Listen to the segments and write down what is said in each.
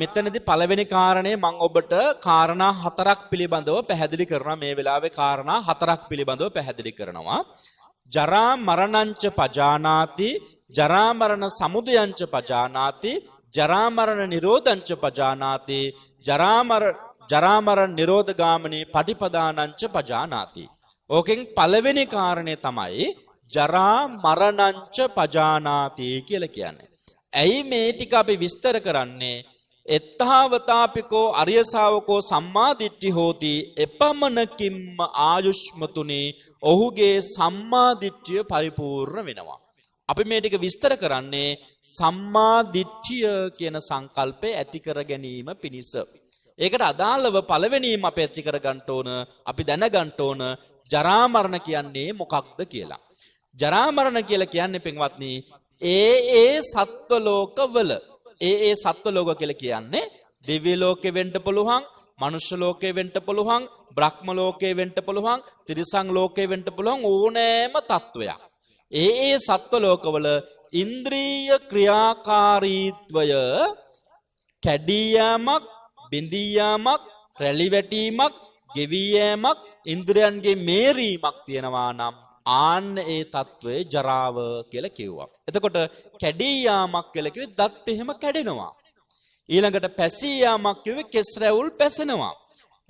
මෙතනදී පළවෙනි කාරණේ මම ඔබට කාරණා හතරක් පිළිබඳව පැහැදිලි කරනවා. මේ වෙලාවේ කාරණා හතරක් පිළිබඳව පැහැදිලි කරනවා. ජරා මරණංච පජානාති, ජරා මරණ සමුදයංච පජානාති, ජරා මරණ නිරෝධංච පජානාති, ජරා මරණ නිරෝධ ගාමිනී පටිපදානංච පජානාති. ඕකෙන් පළවෙනි කාරණේ තමයි ජරා මරණංච පජානාති කියලා කියන්නේ. ඇයි මේ ටික අපි විස්තර කරන්නේ? එත්තාවතාපිකෝ අරිය ශාවකෝ සම්මා දිට්ඨි හෝති එපමණකින්ම ආයුෂ්මතුනි ඔහුගේ සම්මා දිට්ඨිය පරිපූර්ණ වෙනවා. අපි මේ ටික විස්තර කරන්නේ සම්මා දිට්ඨිය කියන සංකල්පය ඇති කර ගැනීම පිණිස. ඒකට අදාළව පළවෙනිම අපි ඇති කර ගන්න ඕන, අපි දැනගන්න ඕන ජරා මරණ කියන්නේ මොකක්ද කියලා. ජරා මරණ කියලා කියන්නේ පින්වත්නි ඒ ඒ සත්ව ලෝකවල, ඒ ඒ සත්ව ලෝක කියලා කියන්නේ දිව්‍ය ලෝකෙ වෙන්න පුළුවන්, මනුෂ්‍ය ලෝකෙ වෙන්න පුළුවන්, බ්‍රහ්ම ලෝකෙ වෙන්න පුළුවන්, තිරිසන් ලෝකෙ වෙන්න පුළුවන් ඕනෑම තත්වයක්. ඒ ඒ සත්ව ලෝකවල ඉන්ද්‍රිය ක්‍රියාකාරීත්වය කැඩී යාමක්, බිඳී යාමක්, රැලි වැටීමක්, ගෙවී යෑමක්, ඉන්ද්‍රයන්ගේ මේරීමක් තියෙනවා නම් ආන්න ඒ තත්වයේ ජරාව කියලා කිව්වා. එතකොට කැඩී යාමක් කියලා කිව්වේ දත් එහෙම කැඩෙනවා. ඊළඟට පැසී යාමක් කිව්වේ කෙස් රැවුල් පැසෙනවා.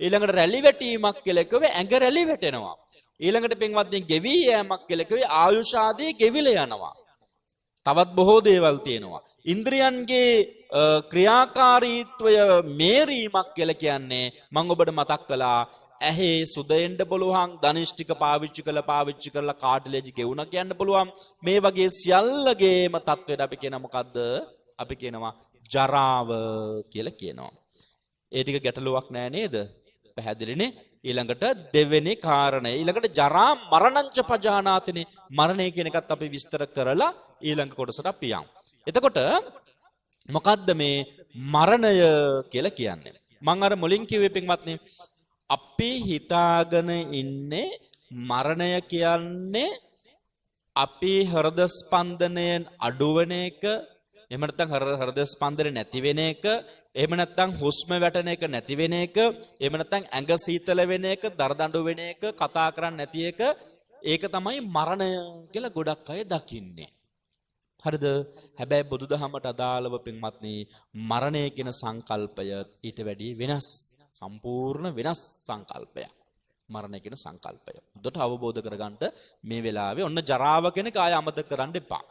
ඊළඟට රැලි වැටීමක් කියලා කිව්වේ ඇඟ රැලි වැටෙනවා. ඊළඟට පින්වත්නි ගෙවී යෑමක් කියලා කිව්වේ ආයුෂ ආදී ගෙවිලා යනවා. තවත් බොහෝ දේවල් තියෙනවා. ඉන්ද්‍රියන්ගේ ක්‍රියාකාරීත්වය මේරීමක් කියලා කියන්නේ මම ඔබට මතක් කළා ඇහි සුද එන්න පුළුවන්, ධනිෂ් ටික පාවිච්චි කරලා කාටිලේජ් ගෙවුණා කියන්න පුළුවන්. මේ වගේ සියල්ලගේම තත්වයට අපි කියන මොකද්ද? අපි කියනවා ජරාව කියලා කියනවා. ඒ ටික ගැටලුවක් නෑ නේද? පැහැදිලිනේ? ඊළඟට දෙවෙනි කාරණය, ඊළඟට ජරා මරණංච පජානාතිනේ. මරණය කියන එකත් අපි විස්තර කරලා ඊළඟ කොටසට අපි යමු. එතකොට මොකද්ද මේ මරණය කියලා කියන්නේ? මං අර මුලින් කිව්වේ පින්වත්නි, අපි හිතාගෙන ඉන්නේ මරණය කියන්නේ අපි හෘද ස්පන්දනයෙන් අඩුවන එක, එහෙම නැත්නම් හෘද ස්පන්දනය නැති වෙන එක, එහෙම නැත්නම් හුස්ම වැටෙන එක නැති වෙන එක, එහෙම නැත්නම් ඇඟ සීතල වෙන එක, දරදඬු වෙන එක, කතා කරන්නේ නැති එක, ඒක තමයි මරණය කියලා ගොඩක් අය දකින්නේ. හරිද? හැබැයි බුදුදහමට අදාළව පින්වත්නි මරණය කියන සංකල්පය ඊට වැඩිය වෙනස්, සම්පූර්ණ වෙනස් සංකල්පයක්. මරණය කියන සංකල්පය. හොඳට අවබෝධ කරගන්න මේ වෙලාවේ ඔන්න ජරාව කියන එක ආය අමතක කරන්න එපා.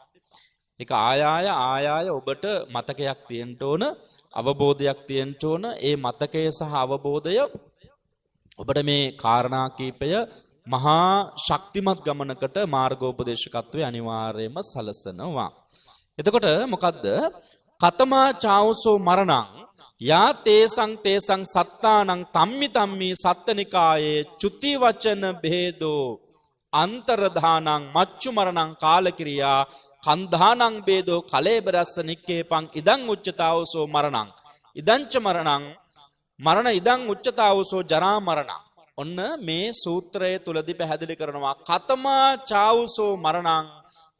ඒක ආය ආය ඔබට මතකයක් තියෙන්න ඕන, අවබෝධයක් තියෙන්න ඕන. ඒ මතකය සහ අවබෝධය ඔබට මේ කාරණා කීපය මහා ශක්තිමත් ගමනකට මාර්ගෝපදේශකත්වය අනිවාර්යයෙන්ම සලසනවා. එතකොට මොකද්ද? කතමා චාවසෝ මරණං යා තේසං තේසං සත්තානං තම්මි තම්මි සත්තනිකායේ චුති වචන භේදෝ අන්තරධානං මච්චු මරණං කාලකිරියා කන්ධානං භේදෝ කලේබරස්ස නික්කේපං ඉදං උච්චතාවසෝ මරණං ඉදංච මරණං මරණ ඉදං උච්චතාවසෝ ජරා මරණං. ඔන්න මේ සූත්‍රය තුලදී පැහැදිලි කරනවා කතමා චාවසෝ මරණං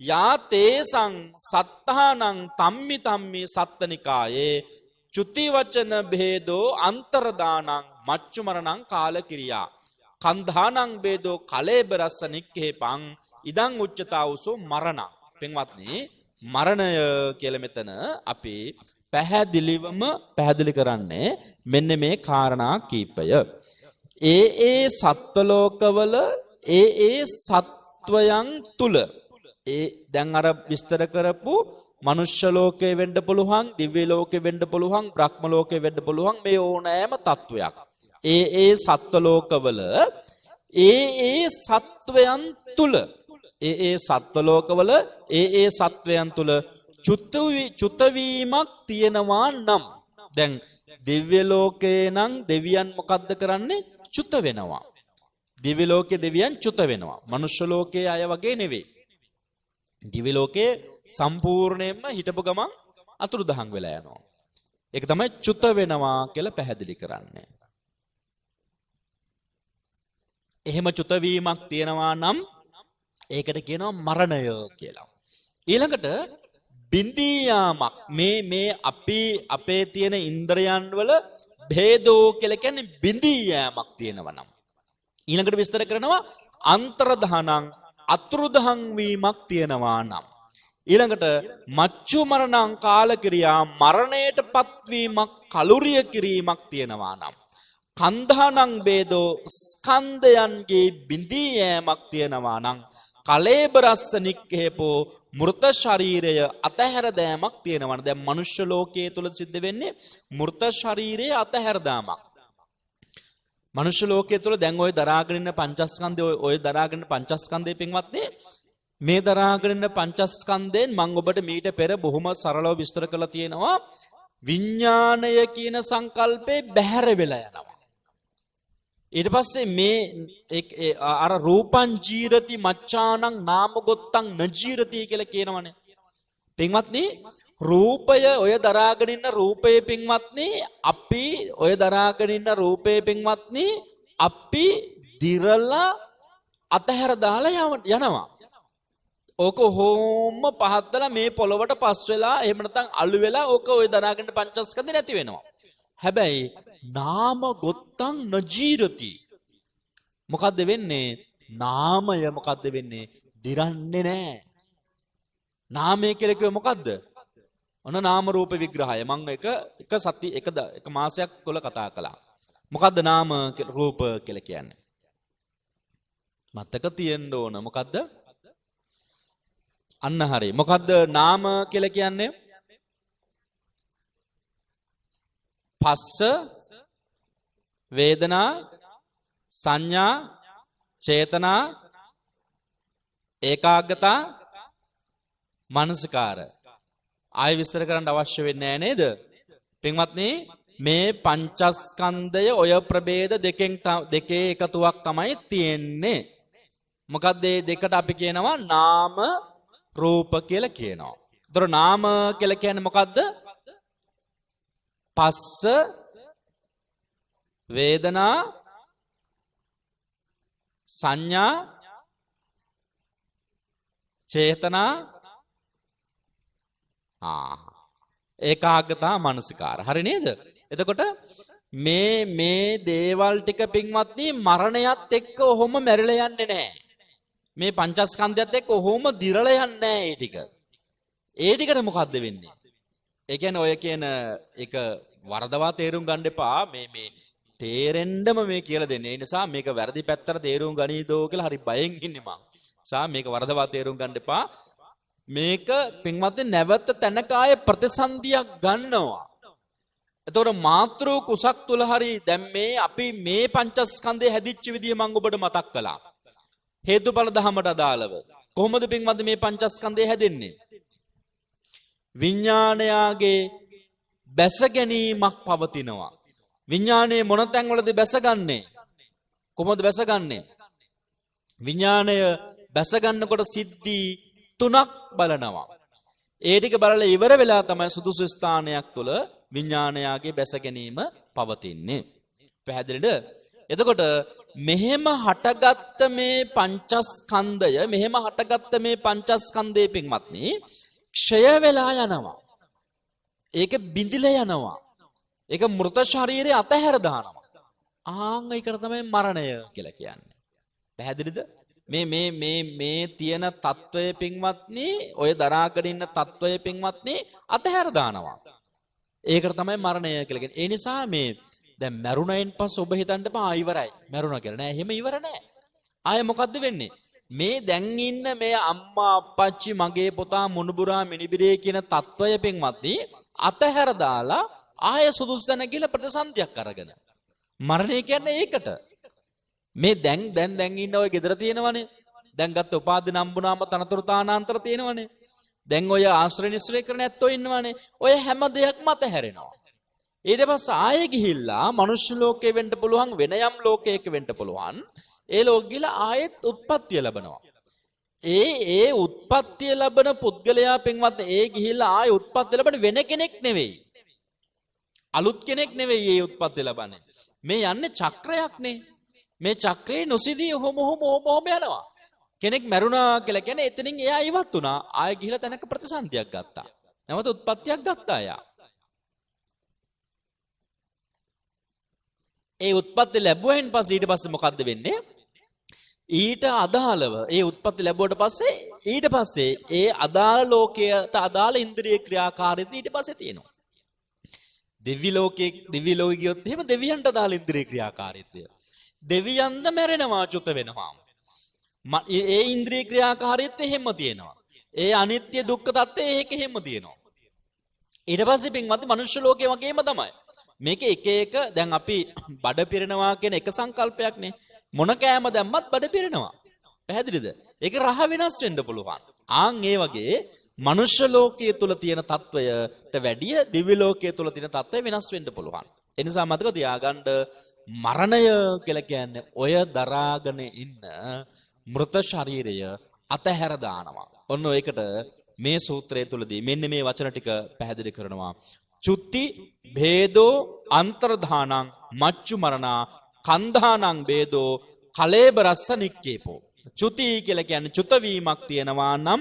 යා තේසං සත්තානං තම්මි තම්මි සත්තනිකායේ චුති වචන භේදෝ අන්තරදානං මච්චු මරණං කාලකිරියා කන්ධානං භේදෝ කලේබරස්ස නික්කේපං ඉදං උච්චතාවසෝ මරණං. පින්වත්නි, මරණය කියලා මෙතන අපි පැහැදිලිවම පැහැදිලි කරන්නේ මෙන්න මේ කාරණා කීපය. ඒ ඒ සත්ව ලෝකවල ඒ ඒ සත්වයන් තුල ඒ දැන් අර විස්තර කරපු මනුෂ්‍ය ලෝකේ වෙන්න පුළුවන්, දිව්‍ය ලෝකේ වෙන්න පුළුවන්, බ්‍රහ්ම ලෝකේ වෙන්න පුළුවන්, මේ ඕනෑම තත්වයක්. ඒ ඒ සත්ව ලෝකවල ඒ ඒ සත්වයන් තුල ඒ ඒ සත්ව ලෝකවල ඒ ඒ සත්වයන් තුල චුතවීමක් තියෙනවා නම්, දැන් දිව්‍ය ලෝකේ නම් දෙවියන් මොකද්ද කරන්නේ? චුත වෙනවා. දිව්‍ය ලෝකේ දෙවියන් චුත වෙනවා. මනුෂ්‍ය ලෝකයේ අය වගේ නෙවෙයි. දිව්‍ය ලෝකේ සම්පූර්ණයෙන්ම හිටපු ගමන් අතුරුදහන් වෙලා යනවා. ඒක තමයි චුත වෙනවා කියලා පැහැදිලි කරන්නේ. එහෙම චුත වීමක් තියෙනවා නම් ඒකට කියනවා මරණය කියලා. ඊළඟට බිඳී යාමක්. මේ මේ අපි අපේ තියෙන ඉන්ද්‍රයන් වල භේදෝ කියලා කියන්නේ බිඳී යෑමක් තියෙනවා නම්. ඊළඟට විස්තර කරනවා අන්තරධානං අතුරුදහන් වීමක් තියෙනවා නම්. ඊළඟට මච්චු මරණං කාලකිරියා මරණයට පත්වීමක් කලුරිය කිරීමක් තියෙනවා නම්. කන්ධානං භේදෝ ස්කන්ධයන්ගේ බිඳී යෑමක් තියෙනවා නම්. කලේබරස්ස නික්ඛේපෝ මෘත ශරීරය අතහැර දෑමක් තියෙනවා නම්. දැන් මනුෂ්‍ය ලෝකයේ තුල සිද්ධ වෙන්නේ මෘත ශරීරය අතහැර දාමක්. මනුෂ්‍ය ලෝකයේ තුල දැන් ඔය දරාගෙන ඉන්න පංචස්කන්ධය, ඔය දරාගෙන ඉන්න පංචස්කන්ධය පින්වත්නි, මේ දරාගෙන ඉන්න පංචස්කන්ධයෙන් මම ඔබට මීට පෙර බොහොම සරලව විස්තර කරලා තියෙනවා. විඥාණය කියන සංකල්පේ බැහැර වෙලා යනවා. ඊට පස්සේ මේ අර රූපං ජීරති මච්ඡානං නාම ගොත්තං නජීරති කියලා කියනවනේ. පින්වත්නි, රූපය ඔය දරාගෙන ඉන්න රූපය පින්වත්නි, අපි ඔය දරාගෙන ඉන්න රූපය පින්වත්නි අපි දිරලා අතහැර දාලා යනවා. ඕක හොම්ම පහත් වෙලා මේ පොළවට පස් වෙලා එහෙම නැත්නම් අලු වෙලා ඕක ඔය දරාගෙන පංචස්කන්ධ නැති වෙනවා. හැබැයි නාම ගොත්තං නජීරති. මොකද්ද වෙන්නේ? නාමය මොකද්ද වෙන්නේ? දිරන්නේ නෑ. නාමය කියලා කිව්වේ මොකද්ද? ඔන්න නාම රූප විග්‍රහය මං එක එක සති එක එක මාසයක් තුල කතා කළා. මොකද්ද නාම රූප කියලා කියන්නේ? මතක තියෙන්න ඕන. මොකද්ද? අන්න හරි. මොකද්ද නාම කියලා කියන්නේ? පස්ස, වේදනා, සංඥා, චේතනා, ඒකාග්‍රතා, මනසිකාර. ආයෙ විස්තර කරන්න අවශ්‍ය වෙන්නේ නෑ නේද? පින්වත්නි, මේ පංචස්කන්ධය ඔය ප්‍රභේද දෙකෙන් දෙකේ එකතුවක් තමයි තියෙන්නේ. මොකද්ද මේ දෙකට අපි කියනවා නාම රූප කියලා කියනවා. ඒතර නාම කියලා කියන්නේ මොකද්ද? පස්ස, වේදනා, සංඥා, චේතනා, ඒකාග්‍රතා, මනසිකාර. හරි නේද? එතකොට මේ මේ දේවල් ටික පින්වත්නි මරණයත් එක්ක ඔහොම මැරිලා යන්නේ නැහැ. මේ පංචස්කන්ධයත් එක්ක ඔහොම දිරලා යන්නේ නැහැ ඒ ටික. ඒ ටිකට මොකද්ද වෙන්නේ? ඒ කියන්නේ ඔය කියන එක වරදවා තේරුම් ගන්න එපා. මේ මේ තේරෙන්නම මේ කියලා දෙන්නේ. ඒ නිසා මේක වැරදි පැත්තට තේරුම් ගනීදෝ කියලා හරි බයෙන් ඉන්නේ මං. සා මේක වරදවා තේරුම් ගන්න එපා. මේක පින්වත්නි නැවත තැනක ආයේ ප්‍රතිසන්දියක් ගන්නවා. එතකොට මාතෘ කුසක් තුල හරි දැන් මේ අපි මේ පංචස්කන්ධය හැදිච්ච විදිය මං ඔබට මතක් කළා. හේතුඵල ධමයට අදාළව. කොහොමද පින්වත්නි මේ පංචස්කන්ධය හැදෙන්නේ? විඥානයාගේ බැස ගැනීමක් පවතිනවා. විඥානයේ මොන තැන්වලද බැසගන්නේ? කොහොමද බැසගන්නේ? විඥානය බැස ගන්නකොට සිද්ධි තුනක් බලනවා. ඒ ටික බලලා ඉවර වෙලා තමයි සුදුසු ස්ථානයක් තුළ විඥානයාගේ බැස ගැනීම පවතින්නේ. පැහැදිලිද? එතකොට මෙහෙම හටගත්ත මේ පංචස්කන්ධය, මෙහෙම හටගත්ත මේ පංචස්කන්ධය පින්වත්නි ක්ෂය වෙලා යනවා. ඒක බිඳිලා යනවා. ඒක මෘත ශරීරය අතහැර දානවා. ආන් ඒකට තමයි මරණය කියලා කියන්නේ. පැහැදිලිද? මේ මේ මේ මේ තියෙන తত্ত্বය පින්වත්නි, ඔය දරාගෙන ඉන්න తত্ত্বය පින්වත්නි අතහැර දානවා. ඒකට තමයි මරණය කියලා කියන්නේ. ඒ නිසා මේ දැන් මැරුණයින් පස්සේ ඔබ හිතන්න එපා ආ ඉවරයි මැරුණා කියලා. නෑ, එහෙම ඉවර නෑ. ආයෙ මොකද්ද වෙන්නේ? මේ දැන් ඉන්න මේ අම්මා අප්පච්චි මගේ පොතා මුණුබුරා මිනිබිරේ කියන తত্ত্বය පින්වත්නි අතහැර දාලා ආයෙ සුදුසු තැන ගිහලා ප්‍රතිසන්දියක් අරගෙන. මරණය කියන්නේ ඒකට. මේ දැන් දැන් දැන් ඉන්න ඔය ගෙදර තියෙනවනේ. දැන් ගත්ත උපාධි නම්බුනාම තනතුරු තානාන්තර තියෙනවනේ. දැන් ඔය ආශ්‍රය නිශ්‍රය කරන ඇත්තෝ ඉන්නවනේ. ඔය හැම දෙයක්ම අතහැරෙනවා. ඊට පස්සේ ආයෙ ගිහිල්ලා මනුෂ්‍ය ලෝකේ වෙන්න පුළුවන්, වෙන යම් ලෝකයක වෙන්න පුළුවන්. ඒ ලෝකෙ ගිහිල්ලා ආයෙත් උත්පත්තිය ලැබෙනවා. ඒ ඒ උත්පත්තිය ලැබෙන පුද්ගලයා පින්වත් ඒ ගිහිල්ලා ආයෙ උත්පත්තිය ලැබෙන වෙන කෙනෙක් නෙවෙයි. අලුත් කෙනෙක් නෙවෙයි ඒ උත්පත්තිය ලබන්නේ. මේ යන්නේ චක්‍රයක් නේ. මේ චක්‍රේ නොසිදී ඔහොම ඔහොම ඔහොම ඔහොම යනවා. කෙනෙක් මැරුණා කියලා කියන්නේ එතනින් එයා ඉවත් වුණා. ආයෙ ගිහිල්ලා තැනක ප්‍රතිසන්දියක් ගත්තා. නැවත උත්පත්තියක් ගත්තා එයා. ඒ උත්පත්ති ලැබුවෙන් පස්සේ ඊට පස්සේ මොකද්ද වෙන්නේ? ඊට අදාළව ඒ උත්පත්ති ලැබුවට පස්සේ ඊට පස්සේ ඒ අදාළ ලෝකයට අදාළ ඉන්ද්‍රිය ක්‍රියාකාරීත්වය ඊට පස්සේ තියෙනවා. දිව්‍ය ලෝකයේ දිව්‍ය ලෝකෙ ගියොත් එහෙම දෙවියන්ට අදාළ ඉන්ද්‍රිය ක්‍රියාකාරීත්වය. දෙවියන්ද මැරෙනවා, චුත වෙනවා. ඒ ඉන්ද්‍රිය ක්‍රියාකාරීත්වය එහෙම තියෙනවා. ඒ අනිත්‍ය දුක්ඛ තත්ත්වය ඒක එහෙම තියෙනවා. ඊට පස්සේ පින්වත්නි මනුෂ්‍ය ලෝකේ වගේම තමයි. මේක එක එක දැන් අපි බඩ පිරෙනවා කියන එක සංකල්පයක් නේ. මොන කෑම දැම්මත් බඩ පිරෙනවා. පැහැදිලිද? ඒක රහ වෙනස් වෙන්න පුළුවන්. ආන් ඒ වගේ මනුෂ්‍ය ලෝකයේ තුල තියෙන තත්වයට වැඩිය දිව්‍ය ලෝකයේ තුල තියෙන තත්වය වෙනස් වෙන්න පුළුවන්. ඒ නිසා මතක තියාගන්න මරණය කියලා කියන්නේ ඔය දරාගෙන ඉන්න මෘත ශරීරය අතහැර දානවා. ඔන්න ඔයකට මේ සූත්‍රය තුලදී මෙන්න මේ වචන ටික පැහැදිලි කරනවා. චුත්ති භේදෝ අන්තර්ධානං මච්චු මරණා කන්ධානං භේදෝ කලේබරස්ස නික්කේපෝ. චුති කියලා කියන්නේ චුත වීමක් තියෙනවා නම්,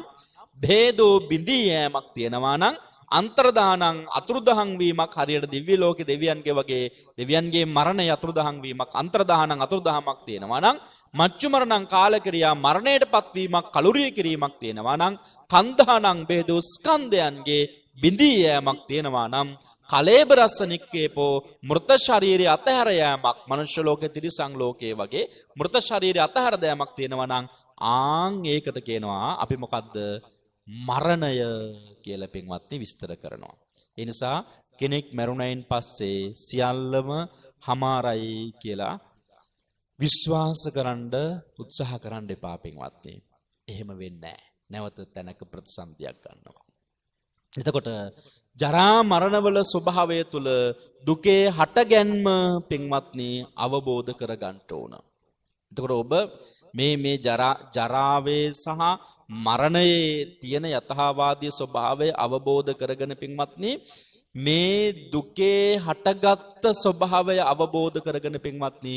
භේදෝ බිඳී යෑමක් තියෙනවා නම්, අන්තර්දානං අතුරුදහන් වීමක්, හරියට දිව්‍ය ලෝකේ දෙවියන්ගේ වගේ දෙවියන්ගේ මරණය අතුරුදහන් වීමක්, අන්තර්දානං අතුරුදහමක් තියෙනවා නම්, මච්චු මරණං කාලක්‍රියා මරණයටපත් වීමක්, කලුරිය කිරීමක් තියෙනවා නම්, කන්ධානං භේදෝ ස්කන්ධයන්ගේ බිඳී යෑමක් තියෙනවා නම්, කලේබරස්ස නික්කේපෝ මෘත ශරීරය අතහැර යෑමක්, මනුෂ්‍ය ලෝකේ තිරිසන් ලෝකේ වගේ මෘත ශරීරය අතහැර දෑමක් තියෙනවා නම්, ආන් ඒකට කියනවා අපි මොකද්ද මරණය කියලා පින්වත්නි විස්තර කරනවා. ඒ නිසා කෙනෙක් මැරුණයින් පස්සේ සියල්ලම හමාරයි කියලා විශ්වාස කරන්න උත්සාහ කරන්න එපා පින්වත්නි. එහෙම වෙන්නේ නැහැ. නැවත තැනක ප්‍රතිසන්දියක් ගන්නවා. එතකොට ජරා මරණවල ස්වභාවය තුල දුකේ හටගැන්ම පින්වත්නි අවබෝධ කරගන්න ඕන. එතකොට ඔබ මේ මේ ජරාවේ සහ මරණයේ තියෙන යථාවාදී ස්වභාවය අවබෝධ කරගෙන පින්වත්නි මේ දුකේ හටගත්ත ස්වභාවය අවබෝධ කරගෙන පින්වත්නි,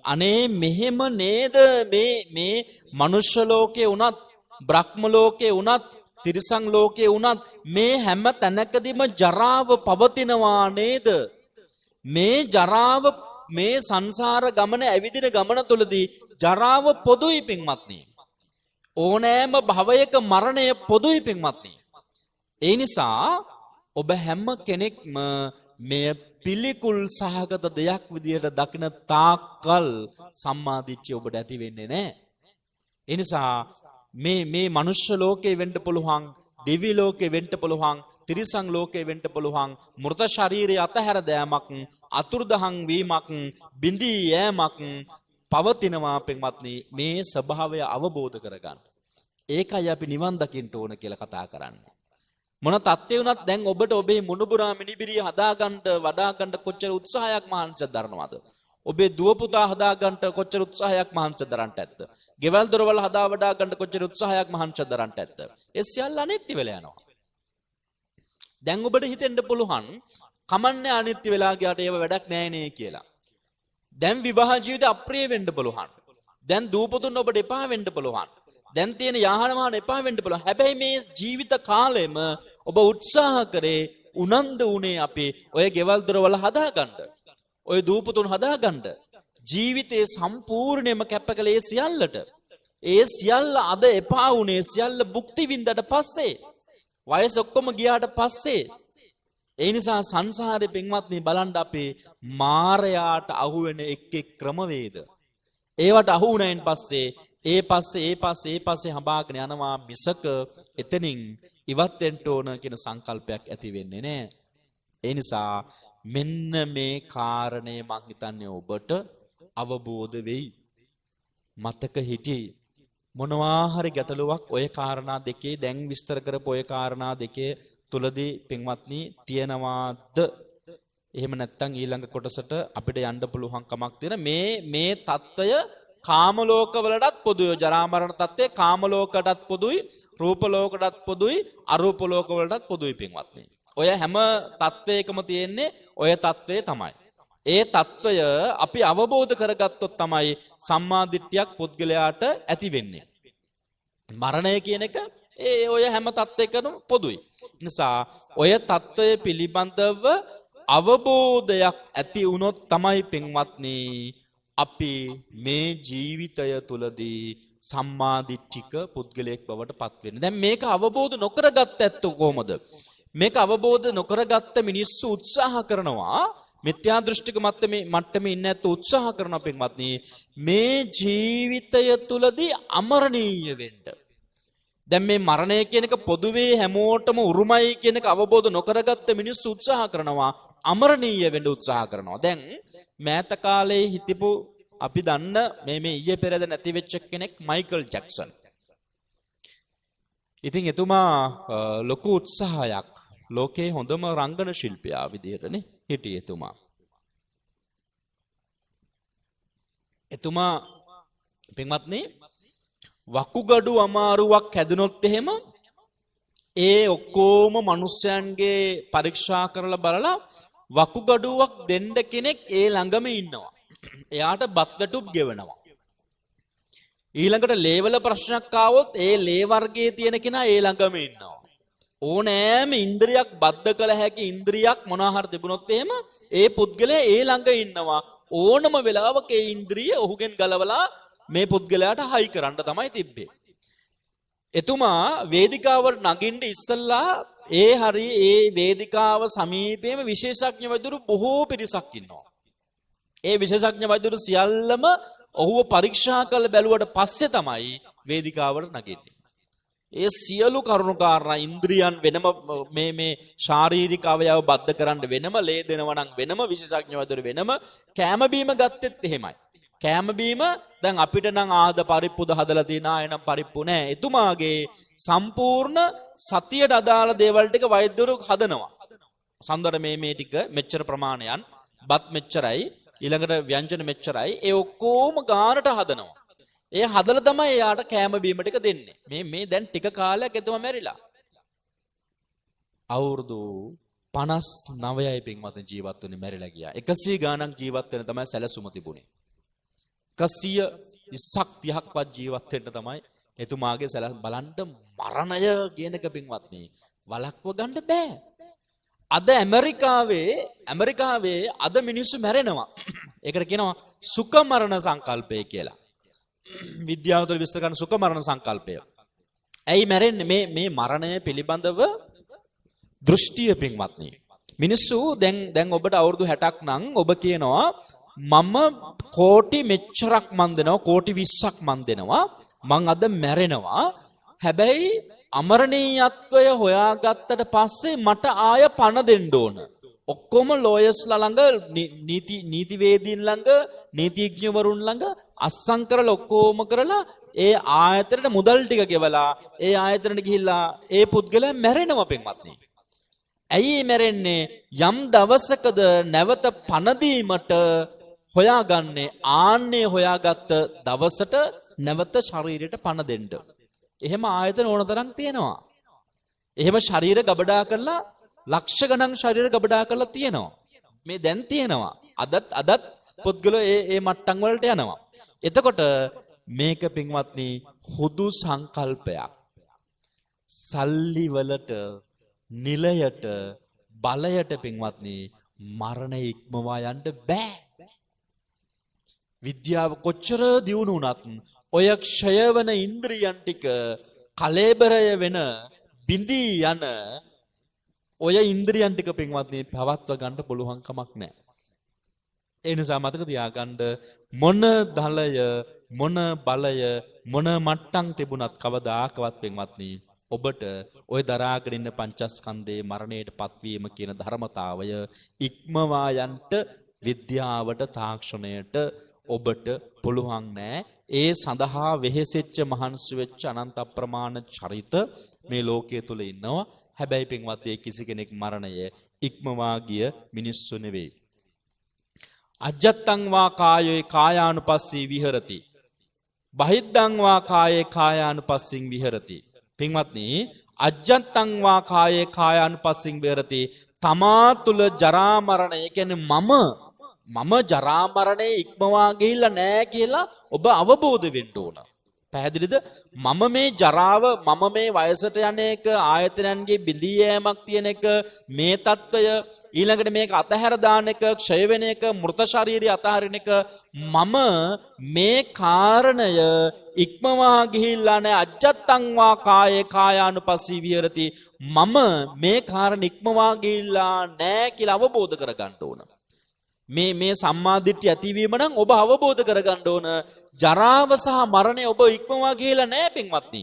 අනේ මෙහෙම නේද මේ මේ මනුෂ්‍ය ලෝකේ වුණත් බ්‍රහ්ම ලෝකේ වුණත් තිරිසන් ලෝකේ වුණත් මේ හැම තැනකදීම ජරාව පවතිනවා නේද? මේ ජරාව මේ සංසාර ගමන ඇවිදින ගමන තුළදී ජරාව පොදුයි පින්වත්නි. ඕනෑම භවයක මරණය පොදුයි පින්වත්නි. ඒ නිසා ඔබ හැම කෙනෙක්ම මෙය පිළිකුල් සහගත දෙයක් විදියට දකින තාක්කල් සම්මාදිට්ඨිය ඔබට ඇති වෙන්නේ නැහැ. ඒ නිසා මේ මේ මනුෂ්‍ය ලෝකේ වෙන්න පුළුවන්, දිව්‍ය ලෝකේ වෙන්න පුළුවන්, තිරිසන් ලෝකේ වෙන්න පුළුවන්, මෘත ශරීරය අතහැර දෑමක්, අතුරුදහන් වීමක්, බිඳී යෑමක් පවතිනවා පින්වත්නි. මේ ස්වභාවය අවබෝධ කරගන්න. ඒකයි අපි නිවන් දකින්න ඕන කියලා කතා කරන්නේ. මොන තත්ත්වේ වුණත් දැන් ඔබට ඔබේ මුණුබුරා මිනිබිරිය හදාගන්න වඩාගන්න කොච්චර උත්සාහයක් මහන්සියක් දරනවද? ඔබේ දුව පුතා හදාගන්න කොච්චර උත්සාහයක් මහන්සියක් දරන්නට ඇත්ද? ගෙවල් දොරවල් හදා වඩා ගන්න කොච්චර උත්සාහයක් මහන්සියක් දරන්නට ඇත්ද? ඒ සියල්ල අනිත්‍ය වෙලා යනවා. දැන් ඔබට හිතෙන්න පුළුවන් කමන්නේ අනිත්‍ය වෙලා ගියාට ඒව වැඩක් නෑ නේ කියලා. දැන් විවාහ ජීවිතය අප්‍රිය වෙන්න පුළුවන්. දැන් දූ පුතුන් ඔබට එපා වෙන්න පුළුවන්. දැන් තියෙන යාහන වාහන එපා වෙන්න පුළුවන්. හැබැයි මේ ජීවිත කාලෙම ඔබ උත්සාහ කරේ, උනන්දු වුණේ අපි ඔය ගෙවල් දොරවල් හදාගන්න, ඔය දූ පුතුන් හදාගන්න. ජීවිතේ සම්පූර්ණයෙන්ම කැප කළේ සියල්ලට. ඒ සියල්ල අද එපා වුණේ සියල්ල භුක්ති විඳට පස්සේ, වයස ඔක්කොම ගියාට පස්සේ. ඒ නිසා සංසාරේ පින්වත්නි බලන්න අපේ මාරයාට අහු වෙන එක් එක් ක්‍රමවේද. ඒවට අහු වුණායින් පස්සේ ඒ පස්සේ ඒ පස්සේ ඒ පස්සේ හඹාගෙන යනවා මිසක එතනින් ඉවත් වෙන්න ඕන කියන සංකල්පයක් ඇති වෙන්නේ නෑ. ඒ නිසා මෙන්න මේ කාරණේ මං හිතන්නේ ඔබට අවබෝධ වෙයි. මතක හිටියේ මොනවා හරි ගැටලුවක් ඔය කාරණා දෙකේ දැන් විස්තර කරපු ඔය කාරණා දෙකේ තුලදී පින්වත්නි තියනවාද? එහෙම නැත්නම් ඊළඟ කොටසට අපිට යන්න පුළුවන් කමක් තියෙන මේ මේ తত্ত্বය කාම ලෝක වලටත් පොදුයි. ජරා මරණ తত্ত্বය කාම ලෝකයටත් පොදුයි, රූප ලෝකයටත් පොදුයි, අරූප ලෝක වලටත් පොදුයි පින්වත්නි. ඔය හැම తত্ত্বයකම තියෙන්නේ ඔය తত্ত্বය තමයි. ඒ తত্ত্বය අපි අවබෝධ කරගත්තොත් තමයි සම්මා දිට්ඨියක් පුද්ගලයාට ඇති වෙන්නේ. මරණය කියන එක ඒ ඔය හැම තත්ත්වයකම පොදුයි. නිසා ඔය තත්ත්වය පිළිබඳව අවබෝධයක් ඇති වුණොත් තමයි පින්වත්නි අපි මේ ජීවිතය තුළදී සම්මාදිට්ඨික පුද්ගලයෙක් බවට පත් වෙන්නේ. දැන් මේක අවබෝධ නොකරගත්ත ඇත්තෝ කොහොමද? මේක අවබෝධ නොකරගත්ත මිනිස්සු උත්සාහ කරනවා, මිත්‍යා දෘෂ්ටික මට්ටමේ ඉන්න ඇත්තෝ උත්සාහ කරනවා පින්වත්නි මේ ජීවිතය තුළදී අමරණීය වෙන්න. දැන් මේ මරණය කියන එක පොදුවේ හැමෝටම උරුමයි කියන එක අවබෝධ නොකරගත්ත මිනිස්සු උත්සාහ කරනවා අමරණීය වෙන්න උත්සාහ කරනවා. දැන් මෑත කාලේ හිටපු අපි දන්න මේ මේ ඊයේ පෙරේද නැති වෙච්ච කෙනෙක් මයිකල් ජැක්සන්. ඉතින් එතුමා ලොකු උත්සාහයක් ලෝකේ හොඳම රංගන ශිල්පියා විදිහටනේ හිටියේ එතුමා. එතුමා පින්වත්නි වකුගඩු අමාරුවක් හැදුනොත් එහෙම ඒ ඔක්කොම මිනිස්යන්ගේ පරීක්ෂා කරලා බලලා වකුගඩුවක් දෙන්න කෙනෙක් ඒ ළඟම ඉන්නවා. එයාට බත් වැටුප් ගෙවනවා. ඊළඟට ලේවල ප්‍රශ්නයක් ආවොත් ඒ ලේ වර්ගයේ තියෙන කෙනා ඒ ළඟම ඉන්නවා. ඕනෑම ඉන්ද්‍රියක් බද්ධ කළ හැකි ඉන්ද්‍රියක් මොනවා හරි තිබුණොත් එහෙම ඒ පුද්ගලයා ඒ ළඟ ඉන්නවා. ඕනම වෙලාවක ඒ ඉන්ද්‍රිය ඔහුගෙන් ගලවලා මේ පුද්ගලයාට හයි කරන්න තමයි තිබ්බේ. එතුමා වේදිකාවට නගින්න ඉස්සල්ලා ඒ හරි ඒ වේදිකාව සමීපයේම විශේෂඥ වෛද්‍යවරු බොහෝ පිරිසක් ඉන්නවා. ඒ විශේෂඥ වෛද්‍යවරු සියල්ලම ඔහුව පරීක්ෂා කරලා බැලුවට පස්සේ තමයි වේදිකාවට නගින්නේ. ඒ සියලු කරුණු කාරණා ඉන්ද්‍රියන් වෙනම මේ මේ ශාරීරික අවයව බද්ධ කරන්න වෙනම, ලේ දෙනවා නම් වෙනම විශේෂඥ වෛද්‍යවරු වෙනම, කෑම බීම ගත්තෙත් එහෙමයි. කෑම බීම දැන් අපිට නම් ආද පරිප්පුද හදලා තියෙන ආය නම් පරිප්පු නෑ. එතුමාගේ සම්පූර්ණ සතියට අදාළ දේවල් ටික වෛද්‍යවරු හදනවා. සම්දර මේ මේ ටික මෙච්චර ප්‍රමාණයන්, බත් මෙච්චරයි, ඊළඟට ව්‍යංජන මෙච්චරයි, ඒ ඔක්කොම ගානට හදනවා. ඒ හදලා තමයි එයාට කෑම බීම ටික දෙන්නේ. මේ මේ දැන් ටික කාලයක් එතුමා මැරිලා. අවුරුදු 59යි පින්වත්නි ජීවත් වුණේ, මැරිලා ගියා. 100 ගාණක් ජීවත් වෙන තමයි සැලසුම තිබුණේ. 120ක් 30ක්වත් ජීවත් වෙන්න තමයි එතුමාගේ සැලසුම. බලන්න මරණය කියන එක පින්වත්නි වළක්ව ගන්න බෑ. අද ඇමරිකාවේ අද මිනිස්සු මැරෙනවා. ඒකට කියනවා සුඛ මරණ සංකල්පය කියලා. විද්‍යාව තුළ විස්තර කරන සුඛ මරණ සංකල්පය. ඇයි මැරෙන්නේ? මේ මේ මරණය පිළිබඳව දෘෂ්ටිය පින්වත්නි. මිනිස්සු දැන් ඔබට අවුරුදු 60ක් නම් ඔබ කියනවා මම කෝටි මෙච්චරක් මන් දෙනවා, කෝටි 20ක් මන් දෙනවා, මං අද මැරෙනවා. හැබැයි අමරණීයත්වය හොයාගත්තට පස්සේ මට ආය පණ දෙන්න ඕන. ඔක්කොම ලෝයර්ස්ලා ළඟ, නීතිවේදීන් ළඟ, නීතිඥවරුන් ළඟ අස්සම් කරලා ඔක්කොම කරලා ඒ ආයතනයට මුදල් ටික ගෙවලා ඒ ආයතනයට ගිහිල්ලා ඒ පුද්ගලයා මැරෙනවා පින්වත්නි. ඇයි මැරෙන්නේ? යම් දවසකද නැවත පණ දීමට හොයාගන්නේ, ආන්නේ හොයාගත්ත දවසට නැවත ශරීරයට පණ දෙන්න. එහෙම ආයතන ඕන තරම් තියෙනවා. එහෙම ශරීර ගබඩා කරලා ලක්ෂ ගණන් ශරීර ගබඩා කරලා තියෙනවා. මේ දැන් තියෙනවා. අදත් පුද්ගලෝ ඒ ඒ මට්ටම් වලට යනවා. එතකොට මේක පින්වත්නි හුදු සංකල්පයක්. සල්ලි වලට, නිලයට, බලයට පින්වත්නි මරණය ඉක්මවා යන්න බෑ. විද්‍යාව කොච්චර දියුණු වුණත් ඔය ක්ෂය වෙන ඉන්ද්‍රියන් ටික කලේබරය වෙන බිඳී යන ඔය ඉන්ද්‍රියන් ටික පින්වත්නි පවත්ව ගන්න පුළුවන් කමක් නැහැ. ඒ නිසා මතක තියාගන්න, මොන දලය, මොන බලය, මොන මට්ටම් තිබුණත් කවදාකවත් පින්වත්නි ඔබට ඔය දරාගෙන ඉන්න පංචස්කන්ධයේ මරණයට පත්වීම කියන ධර්මතාවය ඉක්මවා යන්න විද්‍යාවට, තාක්ෂණයට ඔබට පුළුවන් නෑ. ඒ සඳහා වෙහෙසෙච්ච මහන්සි වෙච්ච අනන්ත අප්‍රමාණ චරිත මේ ලෝකයේ තුල ඉන්නවා. හැබැයි පින්වත් ඒ කිසි කෙනෙක් මරණය ඉක්මවා ගිය මිනිස්සු නෙවෙයි. අජ්ජත්තං වා කායේ කායානුපස්සී විහෙරති. බහිද්දං වා කායේ කායානුපස්සීන් විහෙරති. පින්වත්නි, අජ්ජත්තං වා කායේ කායානුපස්සීන් විහෙරති. තමා තුල ජරා මරණ, ඒ කියන්නේ මම ජරා මරණය ඉක්මවා ගිහිල්ලා නෑ කියලා ඔබ අවබෝධ වෙන්න ඕන. පැහැදිලිද? මම මේ ජරාව, මම මේ වයසට යන එක, ආයතනයන්ගේ බිඳී යෑමක් තියෙන එක, මේ తত্ত্বය, ඊළඟට මේක අතහැර දාන එක, ක්ෂය වෙන එක, මෘත ශරීරය අතහරින එක, මම මේ කාරණය ඉක්මවා ගිහිල්ලා නැහැ. අජ්ජත්තං වා කායේ කායානුපස්සී විහෙරති. මම මේ කාරණ ඉක්මවා ගිහිල්ලා නැහැ කියලා අවබෝධ කරගන්න ඕන. මේ මේ සම්මාදිට්ඨිය ඇතිවීම නම් ඔබ අවබෝධ කරගන්න ඕන. ජරාව සහ මරණය ඔබ ඉක්මවා ගිහලා නෑ පින්වත්නි.